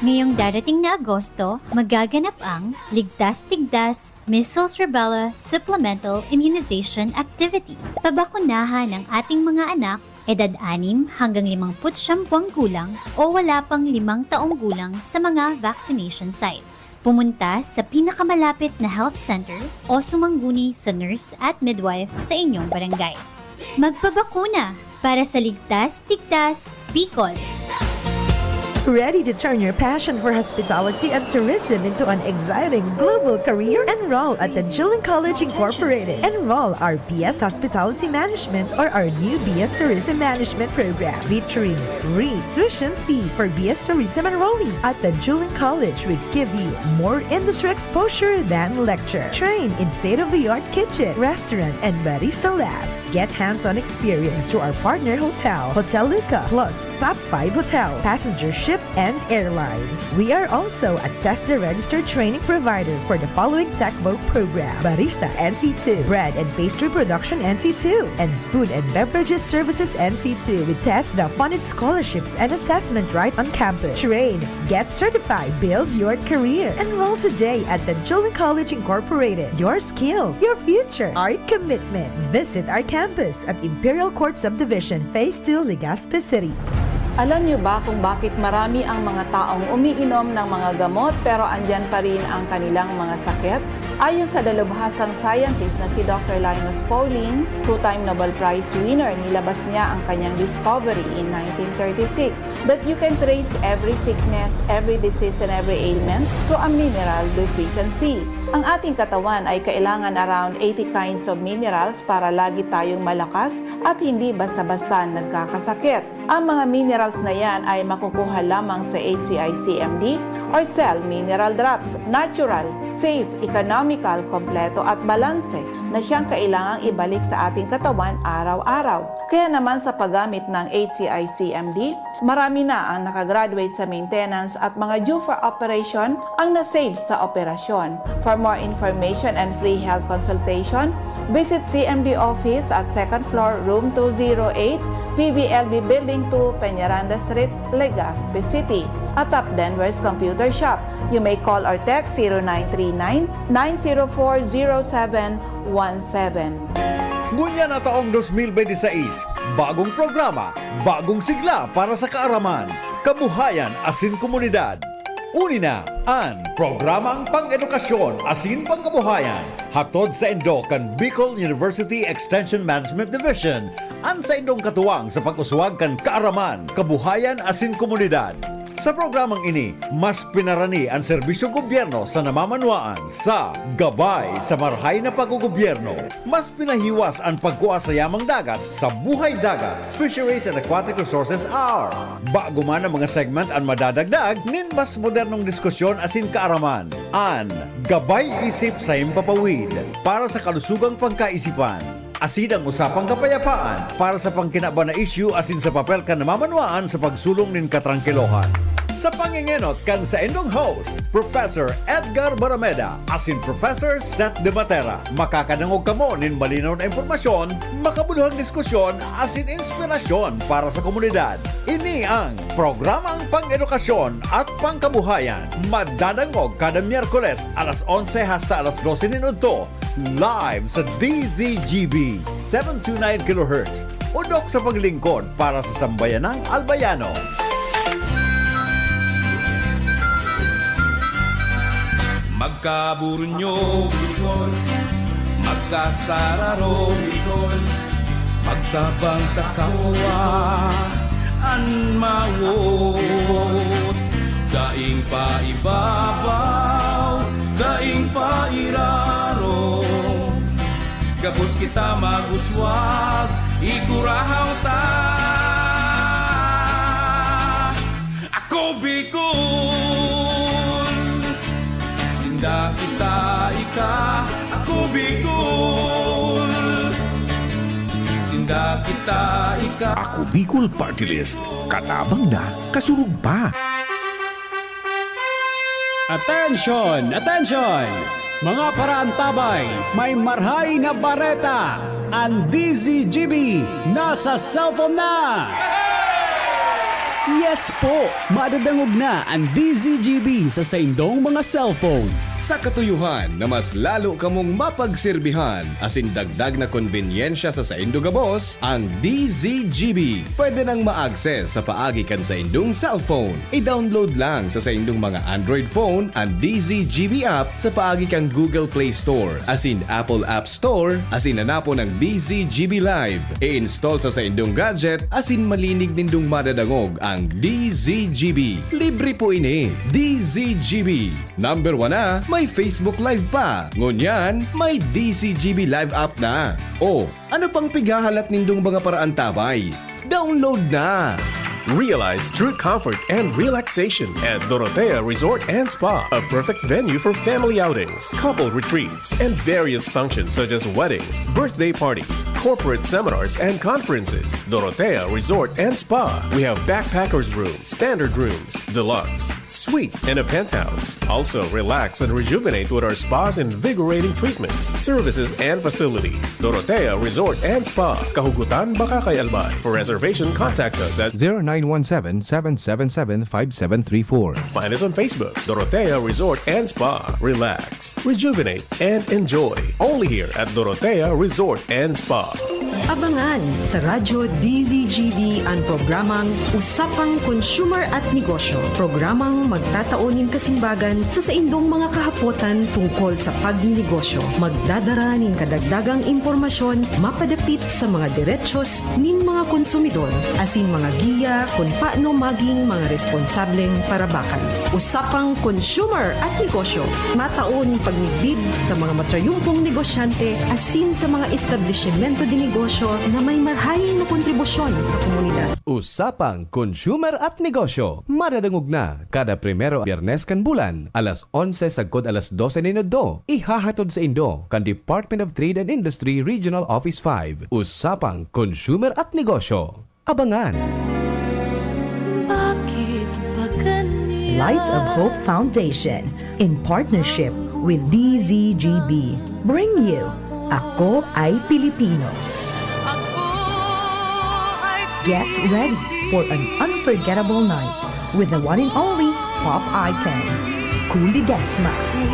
Ngayong darating na Agosto, magaganap ang Ligtas Tigdas Measles Rubella Supplemental Immunization Activity. Pabakunahan ang ating mga anak, edad anim hanggang limangput siyam buwang gulang o wala pang limang taong gulang sa mga vaccination sites. Pumunta sa pinakamalapit na health center o sumangguni sa nurse at midwife sa inyong barangay. Magpabakuna para sa Ligtas, Tigtas, Bicol! Ready to turn your passion for hospitality and tourism into an exciting global career? Enroll at Tanjuling College Incorporated. Enroll our B S Hospitality Management or our new B S Tourism Management program featuring free tuition fee for B S Tourism enrollees. At Tanjuling College, we give you more industry exposure than lecture. Train in state-of-the-art kitchen, restaurant, and barista labs. Get hands-on experience through our partner hotel, Hotel Luca, plus top five hotels, passenger ship, and airlines. We are also a TESDA registered training provider for the following TechVoc program: Barista N C two, Bread and Pastry Production N C two, and Food and Beverages Services N C two with TESDA funded scholarships and assessment right on campus. Train, get certified, build your career. Enroll today at Tanjuling College Incorporated. Your skills, your future, our commitment. Visit our campus at Imperial Court Subdivision, Phase two, Legazpi City. Alam niyo ba kung bakit marami ang mga taong umiinom ng mga gamot pero andyan pa rin ang kanilang mga sakit? Ayon sa dalubhasang scientist na si Doctor Linus Pauling, two-time Nobel Prize winner, nilabas niya ang kanyang discovery in nineteen thirty-six that you can trace every sickness, every disease, and every ailment to a mineral deficiency. Ang ating katawan ay kailangan around eighty kinds of minerals para lagi tayong malakas at hindi basta-basta nagkakasakit. Ang mga minerals na yan ay makukuha lamang sa H C I C M D or Cell Mineral Drops. Natural, safe, economical, kompleto at balanse na siyang kailangang ibalik sa ating katawan araw-araw. Kaya naman sa paggamit ng H C I C M D, marami na ang nakagraduate sa maintenance at mga due for operation ang na-save sa operasyon. For more information and free health consultation, visit C M D office at second floor, room two zero eight, P V L B Building two, Peñaranda Street, Legazpi City. Atop Denver's Computer Shop. You may call or text zero nine three nine, nine zero four, zero seven one seven. Ngunyan na taong dos mil benti sais, bagong programa, bagong sigla para sa kaaraman, kabuhayan asin komunidad. Uni na an Programang Pang-edukasyon asin Pangkabuhayan, hatod saindo kan Bicol University Extension Management Division, an saindong katuwang sa pag-uswag kan kaaraman, kabuhayan asin komunidad. Sa programang ini, mas pinarani an serbisyong gobyerno sa namamanwaan sa Gabay sa Marahay na Paggogobyerno. Mas pinahiwas an pagkua sa yamang dagat sa Buhay Dagat, Fisheries and Aquatic Resources Hour. Bago man ang mga segment an madadagdag nin mas modernong diskusyon asin kaaraman. An Gabay Isip sa Himpapawid para sa kalusugang pagkaisipan. Asin ang usapang kapayapaan para sa pangkinaban na isyu asin sa papel kan namamanwaan sa pagsulong nin katrangkilohan. Sa pangengenot kan saindong host, Professor Edgar Barameda asin Professor Seth De Matera, makakadangog kamo nin malinaw na impormasyon, makabuluhang diskusyon asin inspirasyon para sa komunidad. Ini ang programang pang-edukasyon at pangkabuhayan. Madadangog kada Miyerkules alas onse hasta alas dose nin udto, live sa D Z G B, seven two nine kilohertz, Udok sa paglingkod para sa sambayanang Albayano. Magkaburunyo, Bicol. Magkasararo, Bicol. Magtabang sa kapwa an mawot. Daing paibabaw, daing pairarom. Gabos kita mag-uswag, igurahaw ta. Ako Bicol, sinda kita ika. Ako Bicol, sinda kita ika. Ako Bicol Party List, katabang na, kasurog pa. Attention! Attention! Mga paraantabay, may marhay na bareta! An D Z G B nasa cellphone na! Yes po! Madadangog na an D Z G B sa saindong mga cellphone. Sa katuyohan na mas lalo kamong mapagserbihan asin dagdag na konbenyensya sa saindo gabos, ang D Z G B pwede nang ma-access sa paagi kan saindong cellphone. I-download lang sa saindong mga Android phone an D Z G B app sa paagi kan Google Play Store asin Apple App Store asin hanapon ang D Z G B Live. I-install sa saindong gadget asin malinig nindong madadangog ang D Z G B. Libre po ini. D Z G B. Number one na, may Facebook Live pa. Ngunyan, may D Z G B Live app na. O, ano pang pighahalat nindong mga paraantabay? Download na! Realize true comfort and relaxation at Dorotea Resort and Spa, a perfect venue for family outings, couple retreats, and various functions such as weddings, birthday parties, corporate seminars, and conferences. Dorotea Resort and Spa. We have backpackers room, standard rooms, deluxe, suite, and a penthouse. Also, relax and rejuvenate with our spa's invigorating treatments, services, and facilities. Dorotea Resort and Spa, Kahugutan, Bacacay, Albay. For reservation, contact us at zero nine one seven, seven seven seven, five seven three four. Find us on Facebook, Dorotea Resort and Spa. Relax, rejuvenate, and enjoy. Only here at Dorotea Resort and Spa. Abangan sa Radyo D Z G B an programang Usapang Consumer at Negosyo, programang magtatao nin kasimbagan sa saindong mga kahapotan tungkol sa pagninegosyo. Magdadara nin kadagdagang impormasyon mapadapit sa mga derechos nin mga konsumidor asin mga giya kun paano maging mga responsableng parabakan. Usapang Consumer at Negosyo, matao nin pagmidbid sa mga matrayumpong negosyante asin sa mga establisimento de negosyo na may marhay na kontribusyon sa komunidad. Usapang Consumer at Negosyo, madadangog na kada primero Biyernes kan bulan, alas onse sagkod alas dose nin udto. Ihahatod saindo kan Department of Trade and Industry Regional Office five. Usapang Consumer at Negosyo. Abangan! Bakit ba ganyan? Light of Hope Foundation, in partnership with D Z G B, bring you Ako Ay Pilipino. Ako ay Get ready for an Pilipino. Unforgettable night with the one and only pop icon, Coolie Desma. Kung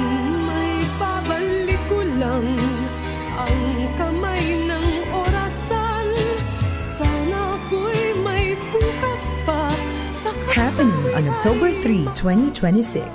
may babalik ko lang ang kamay ng orasan, sana ako'y may bukas pa sa Happening on kasaysayan. October three, twenty twenty-six.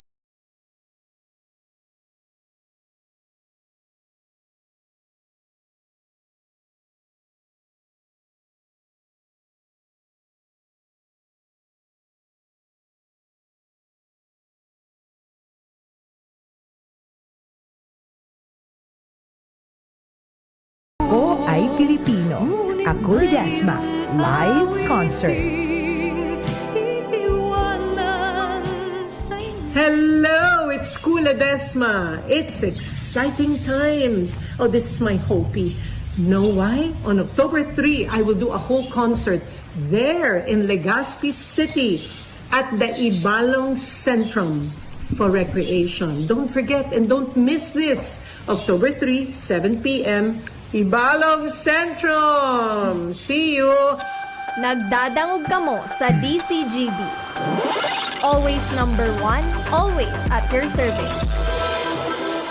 Ako ay Pilipino. Ako Ledesma, live concert. Hello, it's School Ledesma. It's exciting times. Oh, this is my hopey. Know why? On October three, I will do a whole concert there in Legazpi City. at the Ibalong Centrum for recreation. Don't forget and don't miss this, October three, seven p m, Ibalong Centrum! See you! Nagdadangog kamo sa D C G B. Always number one, always at your service.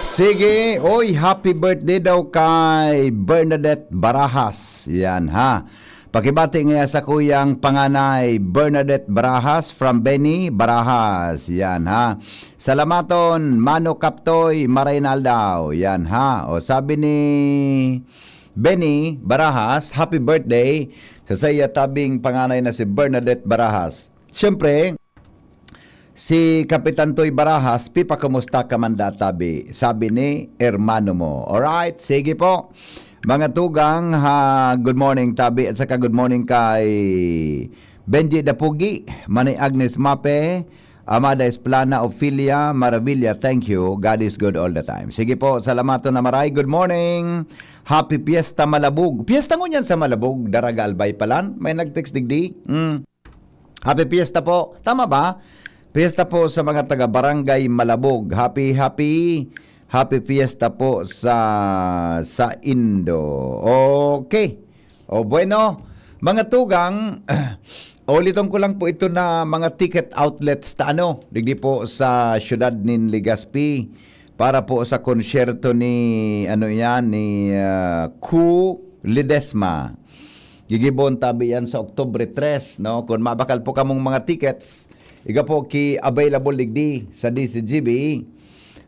Sige, oy, happy birthday daw kay Bernadette Barajas. Yan ha. Pakibati nga sa kuyang panganay Bernadette Barajas from Benny Barajas. Yan ha. Salamaton, Mano Kaptoy, Maray na aldaw. Yan ha. O sabi ni Benny Barajas, happy birthday sa saiya tabing panganay na si Bernadette Barajas. Siyempre, si Kapitan Toy Barajas, "Pipa, kumusta ka man da, tabi?" sabi ni hermano mo. Alright, sige po. Mga tugang, ha, good morning, tabi, at saka good morning kay Benji Dapugi, Manay Agnes Mape, Amada Esplana, Ophelia Maravilla, thank you. God is good all the time. Sige po, salamaton na maray. Good morning. Happy Fiesta Malabog. Fiesta ngunyan sa Malabog, Daraga Albay palan. May nag-text digdi. Mm. Happy Fiesta po. Tama ba? Fiesta po sa mga taga Barangay Malabog. Happy, happy, happy Fiesta po sa sa Indo. Okay. O bueno, mga tugang, uliton ko lang po ito na mga ticket outlets ta ano, digdi po sa siyudad nin Legazpi para po sa konsyerto ni ano yan ni ah, Ku Ledesma. Gigibon tabi yan sa Oktubre tres, no? Kung mabakal po kamong mga tickets, iga po ki available digdi sa D C G B.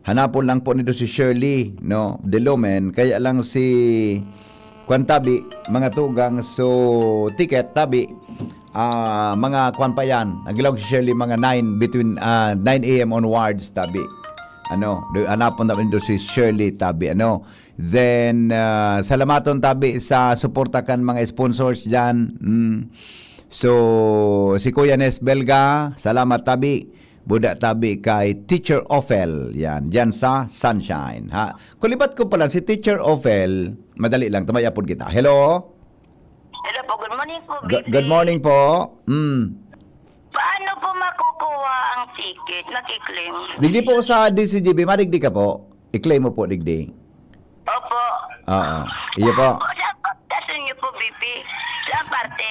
Hanapon lang po nito si Shirley, no? De Lumen. Kaya lang si kwan tabi, mga tugang, so ticket tabi, ah, mga kwan pa yan. Naglaog si Shirley mga nine, between ah, nine a m onwards tabi. Ano, do, hanapon namin do si Shirley tabi, ano. Then, ah, salamaton tabi sa suporta kan mga sponsors dyan. Mm. So, si Kuya Nes Belga, salamat tabi. Buda tabi kay Teacher Ophel, yan, dyan sa Sunshine. Ha? Kulibat ko pala, si Teacher Ophel, madali lang, tumayapon kita. Hello? Hello po, good morning po, Good, B P. Good morning po. Mm. Paano po makukuha ang ticket? Makiklaim? Digdi po sa D C G B, madigdi ka po. I-claim mo po, digdi. Opo. Oo. Iyo po. Saan po? Saan po? Sa inyo po, B P? Saan parte?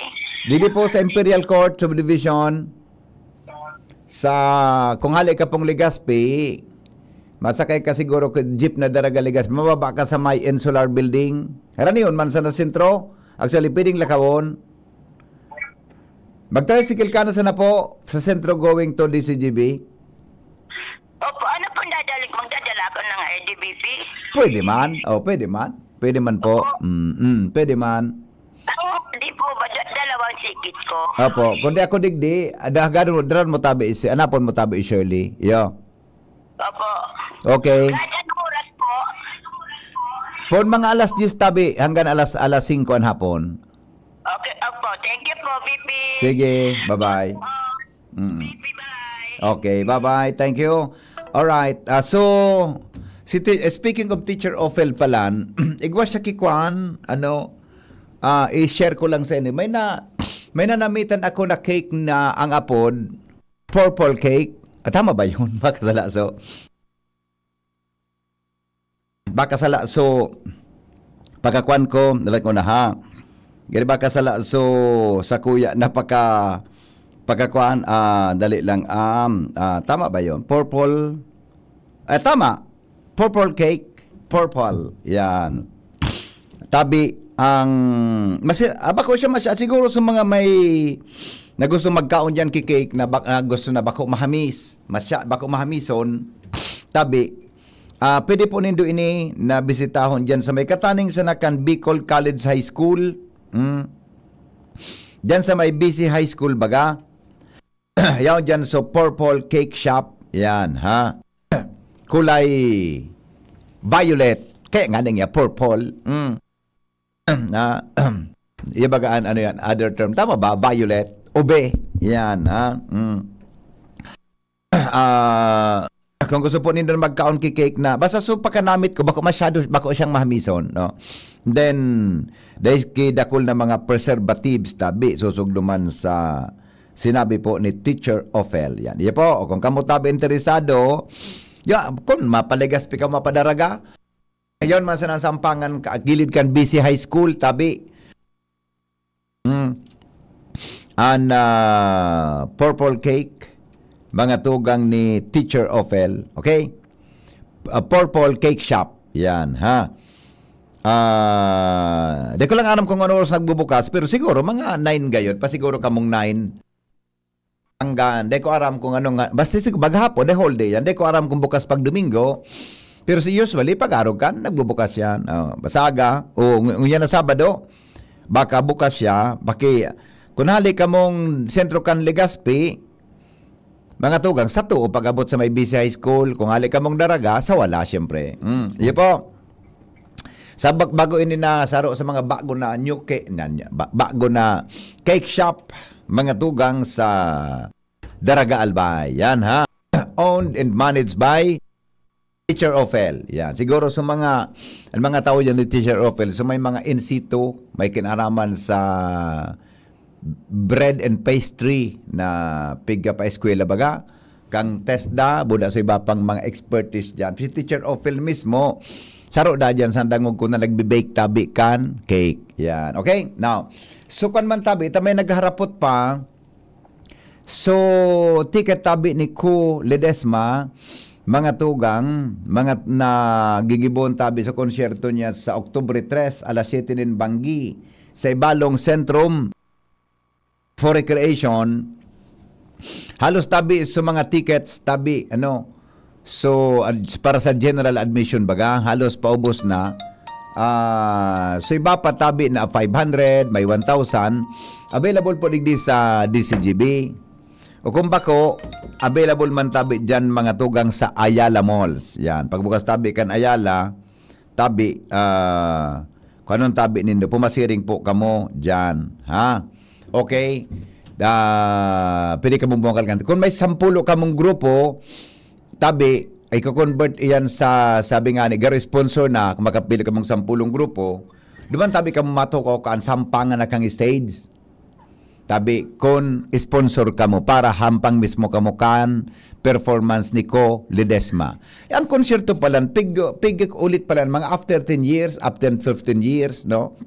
Digdi po sa Imperial Court Subdivision. Sa, kung hali ka pong Legazpi, masakay ka siguro ka jeep na Daraga Legazpi. Mababa ka sa may Insular Building. Haranion man sa na sentro. Actually, pwedeng lakawon. Mag-tricycle ka na sana po sa sentro going to D C G B. Opo, ano pong dadalik? Magdadala ako ng I D B P? Pwede man. Oh, pwede man. Pwede man po. Mm, mm, pwede man. Ang, di po ba, da- dalawang ticket ko? Opo. Kundi ako digdi, dahgan mo, dran mo tabi si, anapon mo tabi si Shirley. Yo. Opo. Okay. Kahit anong oras po? Pon mga alas diyes tabi hanggang alas alas singko an hapon. Okay, opo. Thank you po, B P. Sige, bye-bye. Ah, Mm. B P, bye. Okay, bye-bye. Thank you. All right. Ah, so, si ti- eh, speaking of Teacher Ophel palan, igwa siya ki Kwan, ano, ah, i-share ko lang sa inyo. May na may nanamitan ako na cake na ang apod, purple cake. Ah, tama ba yun? Baka sala. So, baka sala. So, pagkakuan ko, dalat ko na ha. Gani baka sala. So, sa kuya, napaka, pagkakuan, ah, dali lang. Um, ah, tama ba yun? Purple. Eh, tama. Purple cake. Purple. Yan. Tabi ang mas ah, bako siya masya siguro sa mga may na gusto magkaon diyan ki cake na, bak, na gusto na bako mahamis. Masya bako mahamison. Tabi ah, pwede po nindo ini na bisitahon diyan sa may kataning sa nakan Bicol College High School. Mm. Diyan sa may B C High School baga. Yaw diyan sa Purple Cake Shop. Yan ha. Kulay violet. Kaya nga niya purple. Mm. Na, ibagaan, ano yan, other term. Tama ba? Violet. Ube. Yan, ha? Mm. Ah, kung gusto po nindo magkaon ki cake na, basta so pagkanamit ko, bako masyado, bako siyang mahamison, no? Then, dahil ki dakul na mga preservatives, tabi, susugduman sa Sinabi po ni Teacher Ophel. Yan. Iya po, o kung kamo tabi interesado, ya, kun mapa-Legazpi ka, mapa-Daraga, ngayon man sa nasampangan ka, gilid kan B C High School, tabi. Mm. An, ah, Purple Cake, mga tugang ni Teacher Ophel. Okay? Ah, Purple Cake Shop. Yan, ha? Ah, di ko lang aram kung ano oras nagbubukas, pero siguro mga nine gayod, pa siguro kamong nine. Hanggang, di ko aram kung ano nga, basta sig-, maghapon, the whole day yan. Di ko aram kung bukas pag Domingo, pero si usually, pag araw kan, nagbubukas yan. Oh, basaga, o ng-, ngunyan na Sabado, baka bukas siya, paki-, kung hali kamong sentro kan Legazpi, mga tugang, sa tuo pag-abot sa may B C High School, kung hali kamong Daraga, sa wala, siyempre. Mm, iyo po. Sa bag-, bago ini na saro sa mga bago na new ca-, na, na, ba-, bago na cake shop, mga tugang sa Daraga Albay. Yan, ha? Owned and managed by Teacher Ophel. Yan. Siguro sa mga, ang mga tao yan ni Teacher Ophel, so may mga in situ, may kinaraman sa bread and pastry na pigka pa eskwela baga, kang TESDA, buda sa iba pang mga expertise dyan. Si Teacher Ophel mismo, saro da dyan sa dangog ko na nagbe-bake tabi kan cake. Yan. Okay? Now, so kan man tabi, ita may nagharapot pa, so, ticket tabi ni Ku Ledesma, mga tugang, mga nagigibon tabi sa konsyerto niya sa Oktubre tres, alas siyete nin banggi, sa Ibalong Centrum for Recreation. Halos tabi sa mga tickets, tabi, ano, so, ad-, para sa general admission baga, halos paubos na. Ah, so, iba pa tabi na five hundred, may one thousand. Available po digdi sa D C G B. O kung bako, available man tabi dyan mga tugang sa Ayala Malls. Yan. Pagbukas tabi kan Ayala, tabi, ah, kung anong tabi nindo, pumasiring po kamo dyan. Ha? Okay? Ah, pwede kamo bumakal kan. Kung may sampulo kamong grupo, tabi, ay ko-convert iyan sa, sabi nga ni, garo sponsor na, kung makapili kamong sampulong grupo, duman tabi kamo matukaw kan sampangan na kang stage. Tabi, kun sponsor kamo, para hampang mismo kamo kan performance ni Ku Ledesma. Ang konsyerto pala, pig, pig ulit pala, mga after ten years, after fifteen years, no?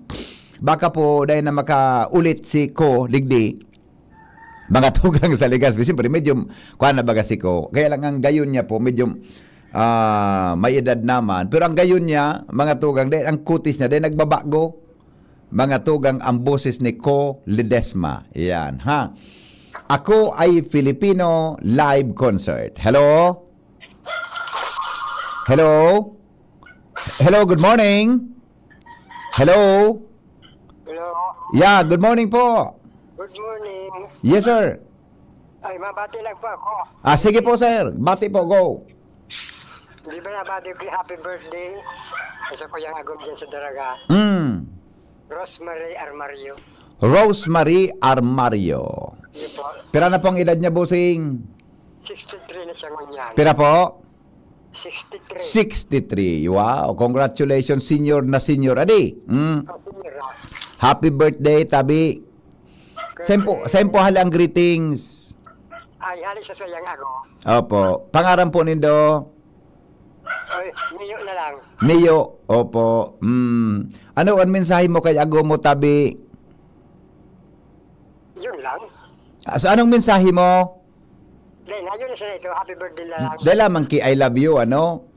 Baka po, dahil na makaulit si Ku digdi, mga tugang sa Legazpi. Siyempre, medyo, kuha na baga si Ku. Kaya lang ang gayon niya po, medyo, ah, may edad naman. Pero ang gayon niya, mga tugang, dahil ang kutis niya, dahil nagbabago. Mga tugang, ang boses ni Ku Ledesma. Yan, ha? Ako Ay Filipino live concert. Hello? Hello? Hello, good morning. Hello? Hello. Yeah, good morning po. Good morning. Yes, sir. Ay, mabati lang po ako. Ah, sige po, sir. Bati po, go. Di ba nabati ko yung happy birthday sa kuyang agom dyan sa Daraga? Mm. Rosemary Armario. Rosemary Armario. Yun po. Pira na pong edad niya, bossing? sixty-three na siya ngunyan. Pira po? sixty-three. Sixty-three. Wow, congratulations, senior na senior. Adi? Mm. Oh, senior na. Happy birthday, tabi. Saan po, saan po hali ang greetings? Ay, hali sa sayang ako. Opo. Pangaran po nindo? Ay, niyo na lang. Miyo. Opo. Mm. Ano ang mensahe mo kay agom mo, tabi? Yun lang. Ah, so, anong mensahe mo? Then, ayun na sila ito. Happy birthday na lang. Dahil lamang ki I love you, ano?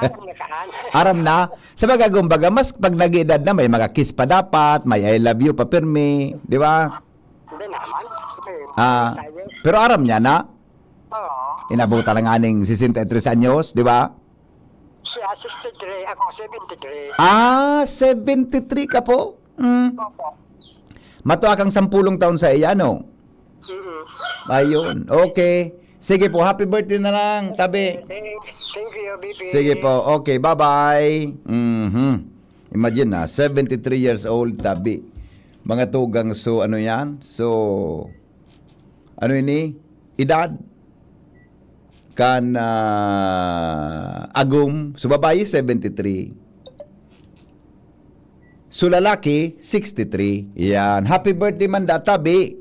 Alam na kaan. Aram na. Sa baga, kumbaga, mas pag nag-edad na, may mga kiss pa dapat, may I love you pa pirmi, di ba? Hindi naman. Okay. Ah, Tayo. Pero aram niya na, Oo. inabutan na nga ning sesenta y tres anyos, di ba? Siya sixty-three, ako seventy-three. Ah, seventy-three ka po? Mm. Opo. Matua kang sampulong taon sa iya, no? Mm. Ayun. Okay. Sige po, happy birthday na lang, tabi. Thank, thank you, B P. Sige po. Okay, bye-bye. Mhm. Imagine na, seventy-three years old, tabi. Mga tugang, so ano yan? So, ano ini? Edad? Kan ah, agom, so babae, seventy-three. So lalaki, sixty-three. Yan. Happy birthday man da, tabi.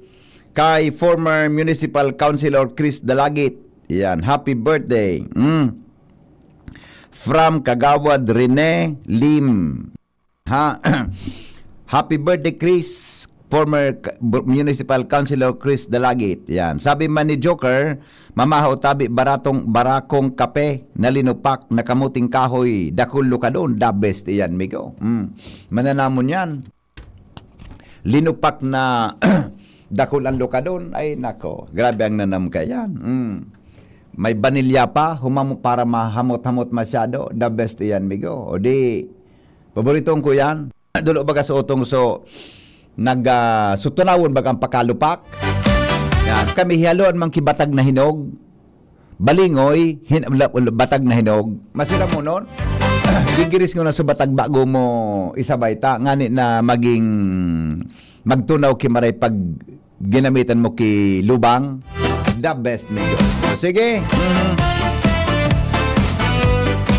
Kay former Municipal Councilor Chris Dalagit. Yan, happy birthday. Mm. From Kagawad Rene Lim. Ha? Happy birthday, Chris. Former K-, B-, Municipal Councilor Chris Dalagit. Yan. Sabi man ni Joker, "Mamahaw tabi baratong barakong kape na linupak na kamuting kahoy, dakul lukadon, the best iyan, migo." Mm. Mananamon yan. Linupak na dakul ang lukadon. Ay, nako. Grabe ang nanam ka yan. Mm. May vanilya pa, humamo para mahamot-hamot masyado. The best iyan, migo. O di, paborito ko yan. Dulo baga sa utong so, nag, ah, so tunawon baga ang pakalupak. Yan. Kami hiyaloan mang kibatag na hinog. Balingoy, hin-, la-, batag na hinog. Masira mo nun? Gigiris ko na sa batag bago mo isabay ta. Ngani na maging magtunaw kimaray pag ginamitan mo ki lubang. The best, migo. Sige. Mhm.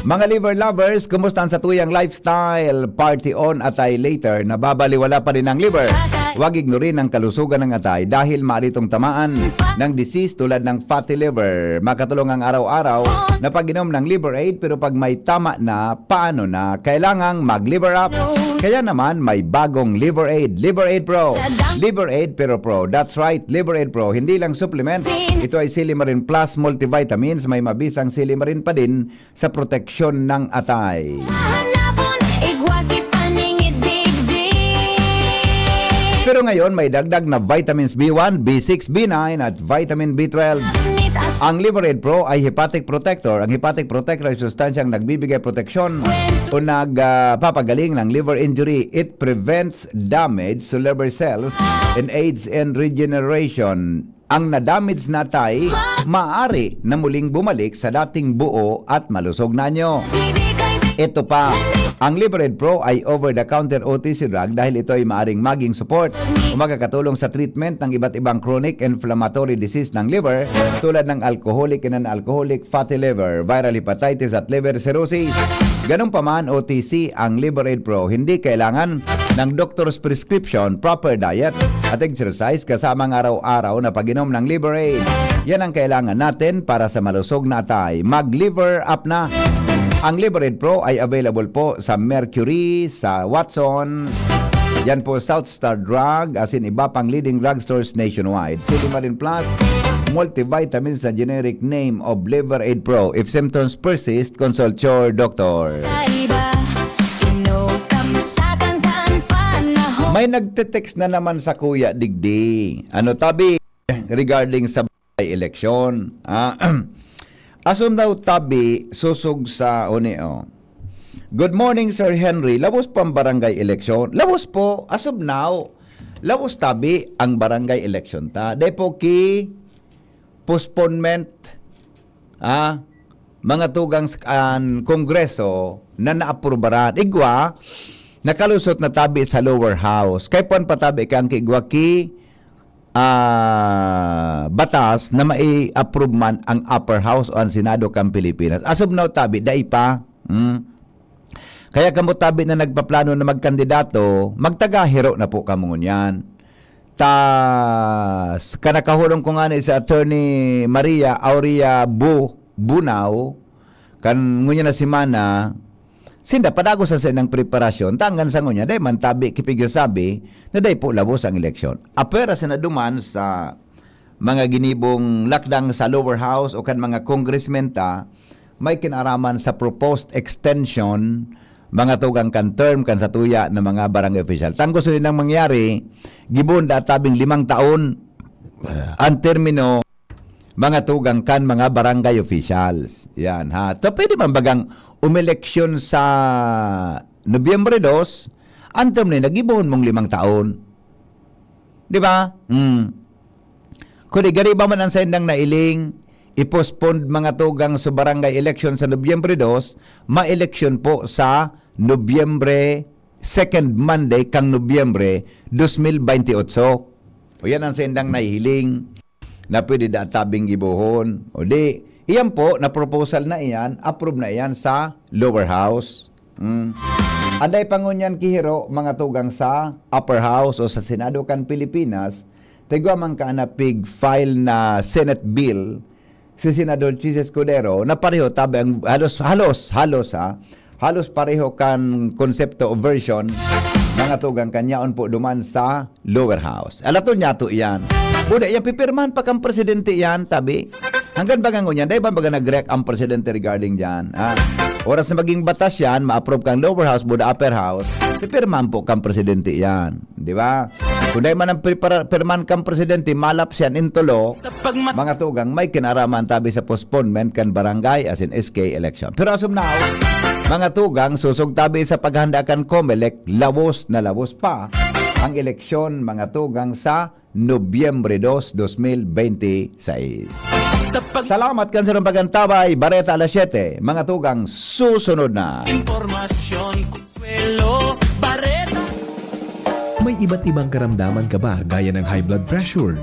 Mga liver lovers, kumusta ang satuyang lifestyle? Party on, atay later, nababaliwala pa rin ang liver. Huwag ignorin ang kalusugan ng atay dahil maaari itong tamaan ng disease tulad ng fatty liver. Makatulong ang araw-araw na pag-inom ng Liver Aid, pero pag may tama na, paano na? Kailangang mag-Liver Up. Kaya naman, may bagong Liver Aid, Liver Aid Pro. Liver Aid Pero Pro. That's right, Liver Aid Pro. Hindi lang supplement, ito ay Silimarin Plus multivitamins. May mabisang silimarin pa din sa proteksyon ng atay. Hanapon, igwa ki paningid digdi. Pero ngayon, may dagdag na vitamins B one, B six, B nine at vitamin B twelve. Ang Liver Aid Pro ay hepatic protector. Ang hepatic protector ay sustansyang nagbibigay proteksyon o nagpapagaling ng liver injury. It prevents damage to liver cells and aids in regeneration. Ang na-damage na atay maaari na muling bumalik sa dating buo at malusog na anyo. Ito pa, ang Liver Aid Pro ay over-the-counter O T C drug dahil ito ay maaring maging support o makakatulong sa treatment ng iba't ibang chronic inflammatory disease ng liver tulad ng alcoholic and non-alcoholic fatty liver, viral hepatitis at liver cirrhosis. Ganun pa man, O T C ang Liver Aid Pro. Hindi kailangan ng doctor's prescription, proper diet at exercise kasama ang araw-araw na pag-inom ng Liver Aid. Yan ang kailangan natin para sa malusog na atay. Mag-Liver Up na! Ang Liver Aid Pro ay available po sa Mercury, sa Watsons, yan po, South Star Drug, asin iba pang leading drugstores nationwide. Silimarin Plus, multivitamins na generic name of Liver Aid Pro. If symptoms persist, consult your doctor. Kaiba, inom kang tatantan panahon. May nagte-text na naman sa Kuya Digdi. Ano, tabi, regarding sa eleksyon. Ah, asom daw tabi, susog sa uni, oh. Good morning, Sir Henry. Labos po ang barangay eleksyon. Labos po, as of now, labos tabi ang barangay eleksyon ta. Dai po ki postponement, ah, mga tugang sa kan Kongreso na naaprubaran. Igwa, nakalusot na tabi sa lower house. Kay puan pa tabi kang kigwa ki ah, batas na mai-approve man ang upper house o ang Senado kan Pilipinas. As of now, tabi, dai pa. Hmm. Kaya kamo tabi na nagpaplano na magkandidato, magtagahiro na po kamo ngunyan. Ta, s-, kanakahulong ko nga ni si Attorney Maria Aurea Bu-, Bunao, kan ngunyan na semana, sinda padagos sa saindang preparasyon, ta hanggang sa ngunyan, dai man tabi kipigsasabi na dai po labos ang eleksyon. Apwera sa naduman sa mga ginibong lakdang sa lower house o kan mga congressmen ta, may kinaraman sa proposed extension, mga tugang kan term kan satuya na mga barangay official. Tang gusto nilang mangyari, gibohon da tabing limang taon ang termino mga tugang kan mga barangay officials. Yan, ha. So, pwede man bagang umeleksyon sa Nobyembre dos, ang term na yun, nagibohon mong limang taon. Di ba? Hmm. Kundi gariba man ang saindang nailing, i-postpone mga tugang sa barangay election sa Nobyembre dos, ma-eleksyon po sa Nobyembre, second Monday kang Nobyembre, dos mil baynte otso. O yan ang saindang nahihiling. Na pwede da tabing gibohon. O di, iyan po, na proposal na iyan, approve na iyan sa lower house. Mm. Anday pa ngunyan kihiro, mga tugang sa upper house o sa Senado kan Pilipinas, Igwa man ka na pig-file na Senate bill si Senador Chiz Escudero na pareho tabi ang halos, halos, halos, ha? Halos pareho kan konsepto o version, mga tugang, kan yaon po duman sa lower house. Alaton niya to iyan. Buda, yan pipirmahan pa kan presidente yan, tabi. Hanggang baga ngunyan, dahil ba baga nag-react ang presidente regarding dyan? Ha? Oras na maging batas yan, ma-approve kang lower house, buda upper house, pipirmahan po kang presidente yan. Di ba? Kung dahil man ang prepara-, pirmahan kang presidente, malapse yan into law, mga tugang, may kinaraman tabi sa postponement kan barangay as in S K election. Pero as of now, mga tugang, susog tabi sa paghanda kan Comelec, lawos na lawos pa ang eleksyon, mga tugang, sa Nobyembre dos, dos mil bente y seis. Sa pag- Salamat kan sarong pagantabay, Bareta alas siyete, mga tugang, susunod na. Impormasyon, Consuelo, Bareta. May iba't ibang karamdaman ka ba, gaya ng high blood pressure,